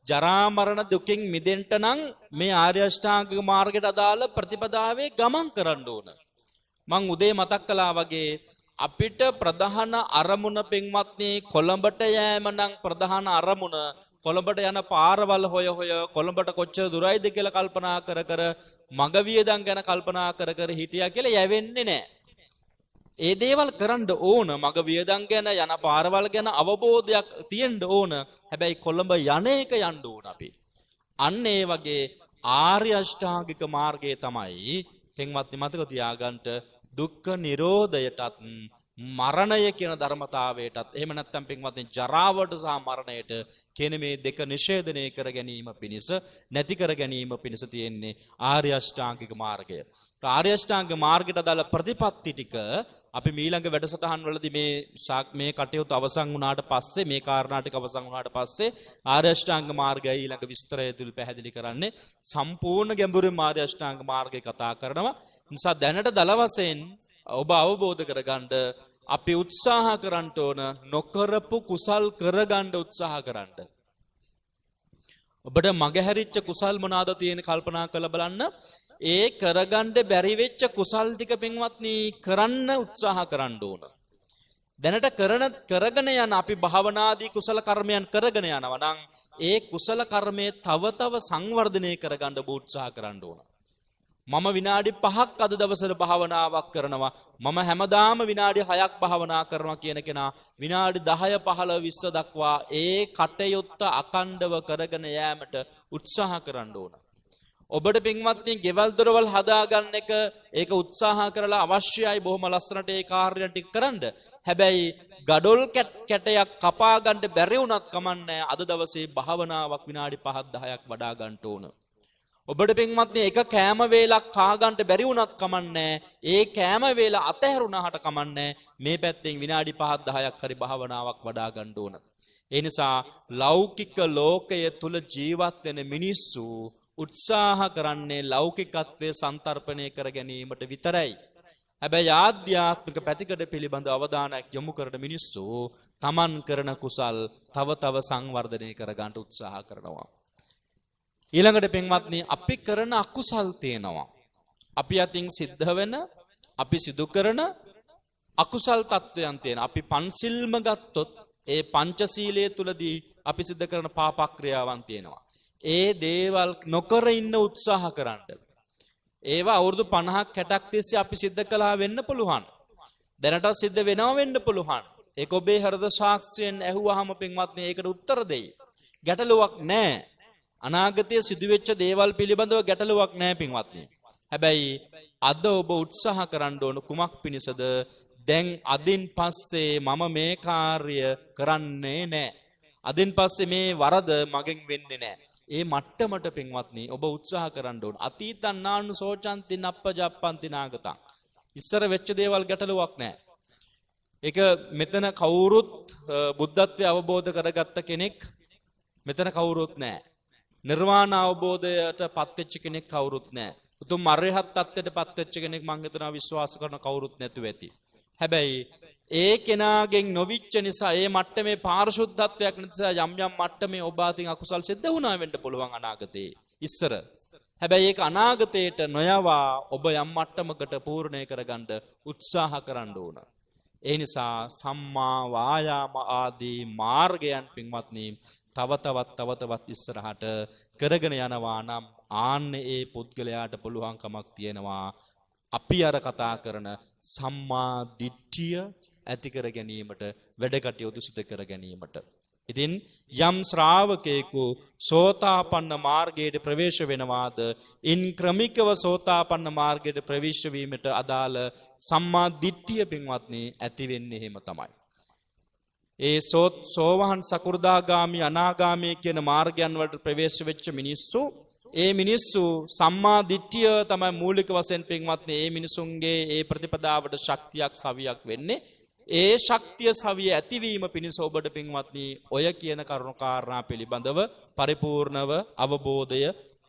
ජරා මරණ දුකින් මිදෙන්න නම් මේ ආර්ය අෂ්ටාංගික මාර්ගයට අදාළ ප්‍රතිපදාවේ ගමන් කරන්න ඕන. මං උදේ මතක් කළා වගේ අපිට ප්‍රධාන අරමුණ පින්වත්නි කොළඹට යෑම නම් ප්‍රධාන අරමුණ, කොළඹට යන පාරවල් හොය හොය කොළඹට කොච්චර දුරයිද කියලා කල්පනා කර කර මග වියදම් ගැන කල්පනා කර කර හිටියා කියලා යැවෙන්නේ නැහැ. ඒ දේවල් කරන්න ඕන, මග වියදම් ගැන යන පාරවල් ගැන අවබෝධයක් තියෙන්න ඕන. හැබැයි කොළඹ යන එක යන්න ඕන අපි. අන්න ඒ වගේ ආර්ය අෂ්ටාංගික මාර්ගය තමයි පින්වත්නි මතක තියාගන්න දුක්ඛ නිරෝධයටත් මරණය කියන ධර්මතාවයටත්, එහෙම නැත්නම් පින්වත්නි ජරාවට සහ මරණයට කියන මේ දෙක නිෂේධනය කර ගැනීම පිණිස, නැති කර ගැනීම පිණිස තියෙන්නේ ආර්ය අෂ්ටාංගික මාර්ගය. ආර්ය අෂ්ටාංගික මාර්ගයට අදාළ ප්‍රතිපත්ති ටික අපි මීළඟ වැඩසටහන් වලදී මේ මේ කටයුතු අවසන් වුණාට පස්සේ, මේ කාරණා ටික අවසන් වුණාට පස්සේ ආර්ය අෂ්ටාංග මාර්ගය ඊළඟ විස්තරය තුල පැහැදිලි කරන්නේ. සම්පූර්ණ ගැඹුරින් ආර්ය අෂ්ටාංග මාර්ගය කතා කරනවා. නිසා දැනට දල වශයෙන් ඔබ අවබෝධ කරගන්න අපි උත්සාහ කරන්න ඕන නොකරපු කුසල් කරගන්න උත්සාහ කරන්න. ඔබට මගහැරිච්ච කුසල් මොනවාද තියෙන කල්පනා කරලා බලන්න. ඒ කරගන්න බැරි වෙච්ච කුසල් ටික පින්වත්නි කරන්න උත්සාහ කරන්න ඕන. දැනට කරගෙන යන අපි භාවනාදී කුසල කර්මයන් කරගෙන යනවා නම් ඒ කුසල කර්මයේ තව තව සංවර්ධනය කරගන්න ඔබ උත්සාහ කරන්න ඕන. මම විනාඩි 5ක් අද දවසට භාවනාවක් කරනවා, මම හැමදාම විනාඩි 6ක් භාවනා කරනවා කියන කෙනා විනාඩි 10 15 20 දක්වා ඒ කටයුත්ත අකණ්ඩව කරගෙන යෑමට උත්සාහ කරන්න ඕන. ඔබට පින්වත්නි ගෙවල් දොරවල් හදාගන්න එක ඒක උත්සාහ කරලා අවශ්‍යයි බොහොම ලස්සනට ඒ කාර්යයන් ටික කරන්න. හැබැයි ගඩොල් කැටයක් කපා ගන්න බැරි වුණත් කමන්නේ, අද දවසේ භාවනාවක් විනාඩි 5ක් 10ක් වඩා ගන්න ඕන. ඔබට පින්වත්නි එක කෑම වේලක් කා ගන්නට බැරි වුණත් කමන්නේ, ඒ කෑම වේල අතහැරුණාට කමන්නේ, මේ පැත්තෙන් විනාඩි 5ක් 10ක් හරි භාවනාවක් වඩා ගන්න ඕන. ඒ නිසා ලෞකික ලෝකය තුල ජීවත් වෙන මිනිස්සු උත්සාහ කරන්නේ ලෞකිකත්වයේ සන්තරපණය කර ගැනීමට විතරයි. හැබැයි ආධ්‍යාත්මික පැතිකඩ පිළිබඳ අවධානයක් යොමු කරන මිනිස්සු තමන් කරන කුසල් තව තව සංවර්ධනය කර ගන්නට උත්සාහ කරනවා. ඊළඟට පින්වත්නි අපි කරන අකුසල් තියෙනවා. අපි අතින් සිද්ධ වෙන, අපි සිදු කරන අකුසල් තත්වයන් තියෙනවා. අපි පන්සිල්ම ගත්තොත් ඒ පංචශීලයේ තුලදී අපි සිද්ධ කරන පාප ක්‍රියාවන් තියෙනවා. ඒ දේවල් නොකර ඉන්න උත්සාහ කරන්න. ඒවා අවුරුදු 50ක් 60ක් තිස්සේ අපි සිද්ධ කළා වෙන්න පුළුවන්. දැනටත් සිද්ධ වෙනව වෙන්න පුළුවන්. ඒක ඔබේ හෘද සාක්ෂියෙන් ඇහුවාම පින්වත්නි ඒකට උත්තර දෙයි. ගැටලුවක් නෑ. අනාගතයේ සිදුවෙච්ච දේවල් පිළිබඳව ගැටලුවක් නෑ පින්වත්නි. හැබැයි අද ඔබ උත්සාහ කරන්න ඕන කුමක් පිණිසද? දැන් අදින් පස්සේ මම මේ කාර්ය කරන්නේ නෑ. අදින් පස්සේ මේ වරද මගෙන් වෙන්නේ නෑ. ඒ මට්ටමට පින්වත්නි ඔබ උත්සාහ කරන්න ඕන. අතීතං නානු සෝචන්ති නප්පජප්පන්ති නාගතං. ඉස්සර වෙච්ච දේවල් ගැටලුවක් නෑ. ඒක මෙතන කවුරුත් බුද්ධත්වය අවබෝධ කරගත්ත කෙනෙක් මෙතන කවුරුත් නෑ. නිර්වාණ අවබෝධයට පත්වෙච්ච කෙනෙක් කවුරුත් නෑ. උතුම් අරහත් තත්ත්වයට පත්වෙච්ච කෙනෙක් මං හිතනවා විශ්වාස කරන කවුරුත් නැතුව ඇති. හැබැයි ඒ කෙනාගෙන් නොවිච්ච නිසා ඒ මට්ටමේ පාරිශුද්ධත්වයක් නිසා යම් යම් මට්ටමේ ඔබ අතින් අකුසල් සිද්ධ වුණා වෙන්න පුළුවන් අනාගතේ ඉස්සර. හැබැයි ඒක අනාගතයට නොයවා ඔබ යම් මට්ටමකට පූර්ණය කරගන්න උත්සාහ කරන්න ඕන. ඒ නිසා සම්මා වායාම ආදී මාර්ගයන් පින්වත්නි තව තවත් තව තවත් ඉස්සරහට කරගෙන යනවා නම් ආන්න ඒ පුද්ගලයාට පුළුවන්කමක් තියෙනවා අපි අර කතා කරන සම්මා දිට්ඨිය ඇති කර ගැනීමට, වැඩ කටයුතු සිදු කර ගැනීමට. ඉතින් යම් ශ්‍රාවකයෙකු සෝතාපන්න මාර්ගයට ප්‍රවේශ වෙනවාද, ඉන් ක්‍රමිකව සෝතාපන්න මාර්ගයට ප්‍රවේශ වීමට අදාළ සම්මා දිට්ඨිය පින්වත්නි ඇති වෙන්නේ එහෙම තමයි. ඒ සෝවහන් සකු르දාගාමි අනාගාමි කියන මාර්ගයන් වලට ප්‍රවේශ වෙච්ච මිනිස්සු, ඒ මිනිස්සු සම්මා දිට්ඨිය තමයි මූලික වශයෙන් පින්වත්නි ඒ මිනිසුන්ගේ ඒ ප්‍රතිපදාවට ශක්තියක් සවියක් වෙන්නේ. ඒ ශක්තිය සවිය ඇතිවීම පිණිස ඔබට පින්වත්නි ඔය කියන කරුණු කාරණා පිළිබඳව පරිපූර්ණව අවබෝධය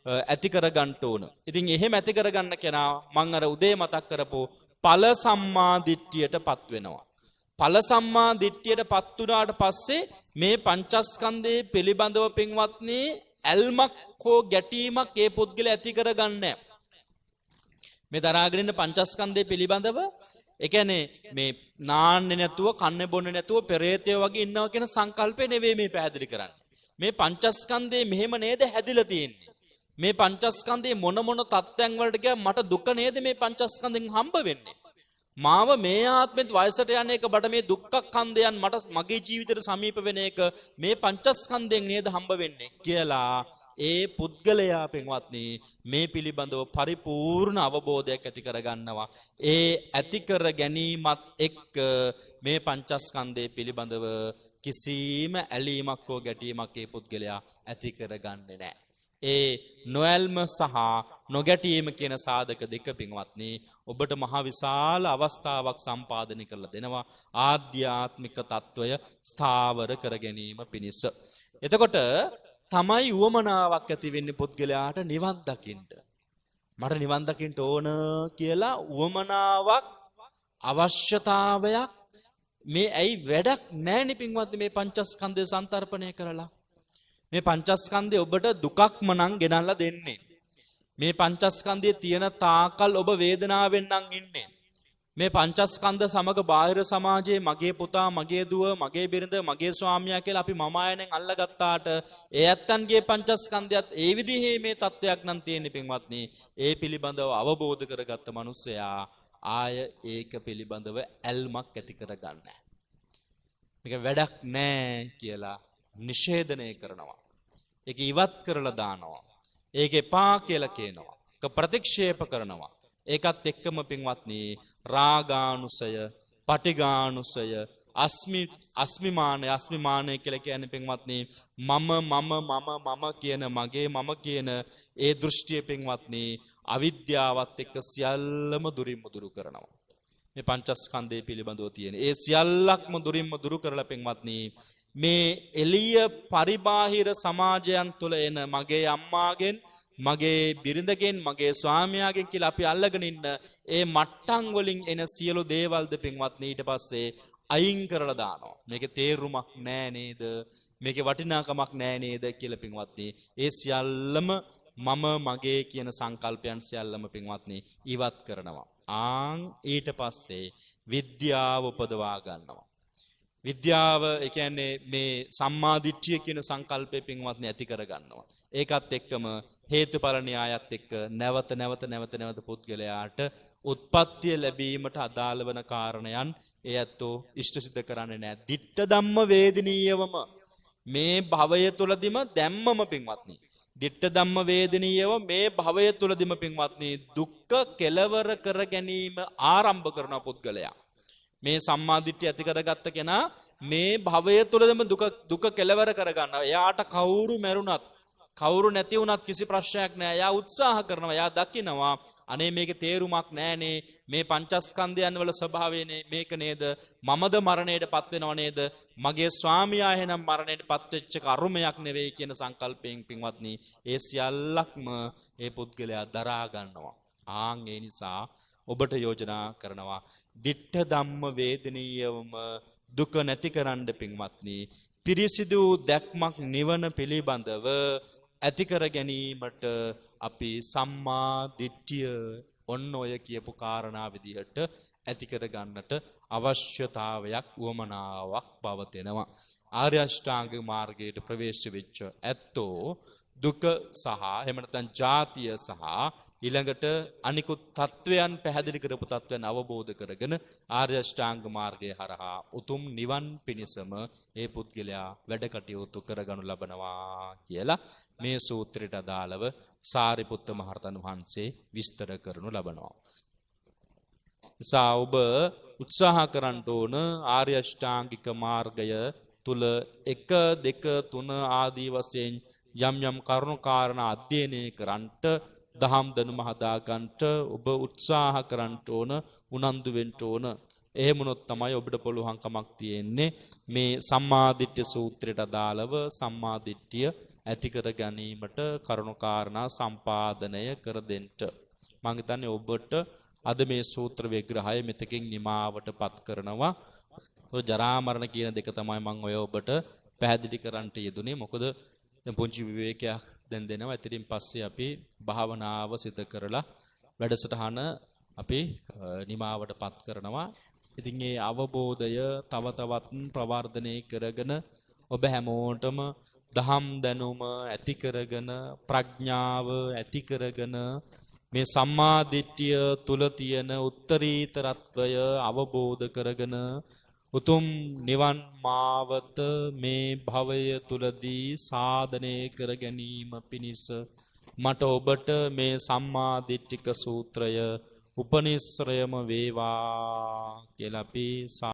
ඇති කරගන්න ඕන. ඉතින් එහෙම ඇති කරගන්න කෙනා මං අර උදේ මතක් කරපු ඵල සම්මා දිට්ඨියටපත් වෙනවා. ඵල සම්මා දිට්ඨියටපත් වුණාට පස්සේ මේ පංචස්කන්ධයේ පිළිබඳව පින්වත්නි ඇල්මක් හෝ ගැටීමක් ඒ පුද්ගලයා ඇති කරගන්නේ. මේ දරාගෙන ඉන්න පංචස්කන්ධය පිළිබඳව, ඒ කියන්නේ මේ නාන්නේ නැතුව කන්නේ බොන්නේ නැතුව පෙරේතයෝ වගේ ඉන්නවා කියන සංකල්පය නෙවෙයි මේ පැහැදිලි කරන්නේ. මේ පංචස්කන්ධය මෙහෙම නේද හැදිලා තියෙන්නේ. මේ පංචස්කන්ධයේ මොන මොන තත්ත්වයන් වලට ගියා මට දුක නේද මේ පංචස්කන්ධෙන් හම්බ වෙන්නේ. මාව මේ ආත්මෙත් වයසට යන එක බට මේ දුක්ඛ ඛන්ධයන් මට මගේ ජීවිතේට සමීප වෙන එක මේ පංචස්කන්ධයෙන් නේද හම්බ වෙන්නේ කියලා ඒ පුද්ගලයා පින්වත්නි මේ පිළිබඳව පරිපූර්ණ අවබෝධයක් ඇති කරගන්නවා. ඒ ඇති කර ගැනීමත් එක්ක මේ පංචස්කන්ධය පිළිබඳව කිසිම ඇලීමක් හෝ ගැටීමක් ඒ පුද්ගලයා ඇති කරගන්නේ නැහැ. ඒ නොඇල්ම සහ නොගැටීම කියන සාධක දෙක පින්වත්නි ඔබට මහ විශාල අවස්ථාවක් සම්පාදනය කරලා දෙනවා ආධ්‍යාත්මික තත්වය ස්ථාවර කර ගැනීම පිණිස. එතකොට තමයි උවමනාවක් ඇති වෙන්නේ පුද්ගලයාට නිවන් දකින්න. මට නිවන් දකින්න ඕන කියලා උවමනාවක්, අවශ්‍යතාවයක් මේ ඇයි වැඩක් නෑනේ පින්වත්නි මේ පංචස්කන්ධය සන්තරපණය කරලා. මේ පංචස්කන්ධය ඔබට දුකක්ම නම් ගෙනල්ලා දෙන්නේ. මේ පංචස්කන්ධයේ තියෙන තාකල් ඔබ වේදනාවෙන් නම් ඉන්නේ. මේ පංචස්කන්ධ සමග බාහිර සමාජයේ මගේ පුතා, මගේ දුව, මගේ බිරිඳ, මගේ ස්වාමියා කියලා අපි මම ආයනෙන් අල්ලගත්තාට ඒ ඇත්තන්ගේ පංචස්කන්ධයත් ඒ විදිහේ මේ තත්වයක් නම් තියෙන්නේ පින්වත්නි. ඒ පිළිබඳව අවබෝධ කරගත්ත මිනිස්සයා ආය ඒක පිළිබඳව ඇල්මක් ඇති කරගන්නේ. මේක වැඩක් නෑ කියලා නිෂේධනය කරනවා. ඒක ඉවත් කරලා දානවා. ඒක එපා කියලා කියනවා. ඒක ප්‍රතික්ෂේප කරනවා. ඒකත් එක්කම පින්වත්නි රාගානුසය, පටිඝානුසය, අස්මිමානය, අස්මිමානය කියලා කියන්නේ පින්වත්නි මම මම මම මම කියන, මගේ මම කියන ඒ දෘෂ්ටිය පින්වත්නි අවිද්‍යාවත් එක්ක සියල්ලම දුරින්ම දුරු කරනවා. මේ පංචස්කන්ධය පිළිබඳව තියෙන ඒ සියල්ලක්ම දුරින්ම දුරු කරලා පින්වත්නි මේ එළිය පරිබාහිර සමාජයන් තුළ එන මගේ අම්මාගෙන්, මගේ බිරිඳගෙන්, මගේ ස්වාමියාගෙන් කියලා අපි අල්ලගෙන ඉන්න ඒ මට්ටම් වලින් එන සියලු දේවල්ද පින්වත්නි ඊට පස්සේ අයින් කරලා දානවා. මේකේ තේරුමක් නෑ නේද? මේකේ වටිනාකමක් නෑ නේද කියලා පින්වත්නි ඒ සියල්ලම මම මගේ කියන සංකල්පයන් සියල්ලම පින්වත්නි ඉවත් කරනවා. ආන් ඊට පස්සේ විද්‍යාව උපදවා ගන්නවා. විද්‍යාව ඒ කියන්නේ මේ සම්මාදිට්ඨිය කියන සංකල්පය පින්වත්නි ඇති කර ගන්නවා. ඒකත් එක්කම හේතුඵල න්‍යායත් එක්ක නැවත නැවත නැවත නැවත පුද්ගලයාට උත්පත්තිය ලැබීමට අදාළ වන කාරණයන් ඒ ඇත්තෝ ඉෂ්ට සිද්ධ කරන්නේ නැහැ. දිට්ඨ ධම්ම වේදිනීයවම මේ භවය තුලදීම දැම්මම පින්වත්නි, දිට්ඨ ධම්ම වේදිනීයව මේ භවය තුලදීම පින්වත්නි දුක්ඛ කෙලවර කර ගැනීම ආරම්භ කරන පුද්ගලයා. මේ සම්මාදිට්ඨිය ඇති කරගත්ත කෙනා මේ භවය තුලදීම දුක කෙලවර කරගන්නවා. එයාට කවුරු මැරුණත් කවුරු නැති වුණත් කිසි ප්‍රශ්නයක් නෑ. එයා උත්සාහ කරනවා. එයා දකිනවා අනේ මේකේ තේරුමක් නෑනේ. මේ පංචස්කන්ධයන් වල ස්වභාවයනේ මේක නේද? මමද මරණයටපත් වෙනව නේද? මගේ ස්වාමියා එහෙනම් මරණයටපත් වෙච්ච කර්මයක් නෙවෙයි කියන සංකල්පයෙන් පින්වත්නි ඒ සියල්ලක්ම ඒ පුද්ගලයා දරා ගන්නවා. ආන් ඒ නිසා ඔබට යෝජනා කරනවා දිට්ඨ ධම්ම වේදනීයවම දුක නැති කරන්න පින්වත්නි පිරිසිදු දැක්මක් නිවන පිළිබඳව ඇති කර ගැනීමට අපි සම්මා දිට්ඨිය ඔන්න ඔය කියපු කාරණා විදිහට ඇති කර ගන්නට අවශ්‍යතාවයක් උවමනාවක් පවතිනවා. ආර්ය අෂ්ටාංග මාර්ගයට ප්‍රවේශ වෙච්ච ඇත්තෝ දුක සහ එහෙම නැත්නම් ජාතිය සහ ඊළඟට අනිකුත් තත්වයන් පැහැදිලි කරපු තත්වයන් අවබෝධ කරගෙන ආර්ය අෂ්ටාංග මාර්ගය හරහා උතුම් නිවන් පිණිසම ඒ පුද්ගලයා වැඩ කටයුතු කරගනු ලබනවා කියලා මේ සූත්‍රයට අදාළව සාරිපුත්ත මහරහතන් වහන්සේ විස්තර කරනු ලබනවා. නිසා ඔබ උත්සාහ කරන්න ඕන ආර්ය අෂ්ටාංගික මාර්ගය තුල 1 2 3 ආදී වශයෙන් යම් යම් කරුණු කාරණා අධ්‍යයනය කරන්නට, දහම් දැනුම හදාගන්නට ඔබ උත්සාහ කරන්න ඕන, උනන්දු වෙන්න ඕන. එහෙම වුණොත් තමයි ඔබට පුළුවන්කමක් තියෙන්නේ මේ සම්මාදිට්ඨිය සූත්‍රයට අදාළව සම්මාදිට්ඨිය ඇති කර ගැනීමට කරුණු කාරණා සම්පාදනය කර දෙන්න. මං හිතන්නේ ඔබට අද මේ සූත්‍ර විග්‍රහය මෙතකින් නිමාවට පත් කරනවා. ඔය ජරා මරණ කියන දෙක තමයි මං ඔය ඔබට පැහැදිලි කරන්නට යෙදුනේ. මොකද දැන් පුංචි විවේකයක් දැන් දෙනවා. එතනින් පස්සේ අපි භාවනාව සිදු කරලා වැඩසටහන අපි නිමාවට පත් කරනවා. ඉතින් මේ අවබෝධය තව තවත් ප්‍රවර්ධනය කරගෙන ඔබ හැමෝටම දහම් දැනුම ඇති කරගෙන ප්‍රඥාව ඇති කරගෙන මේ සම්මා දිට්ඨිය තුල තියෙන උත්තරීතරත්වය අවබෝධ කරගෙන උතුම් නිවන් මාවත මේ භවය තුලදී සාධනය කර ගැනීම පිණිස මට ඔබට මේ සම්මා දිට්ඨික සූත්‍රය උපනිශ්‍රයම වේවා කියලා අපි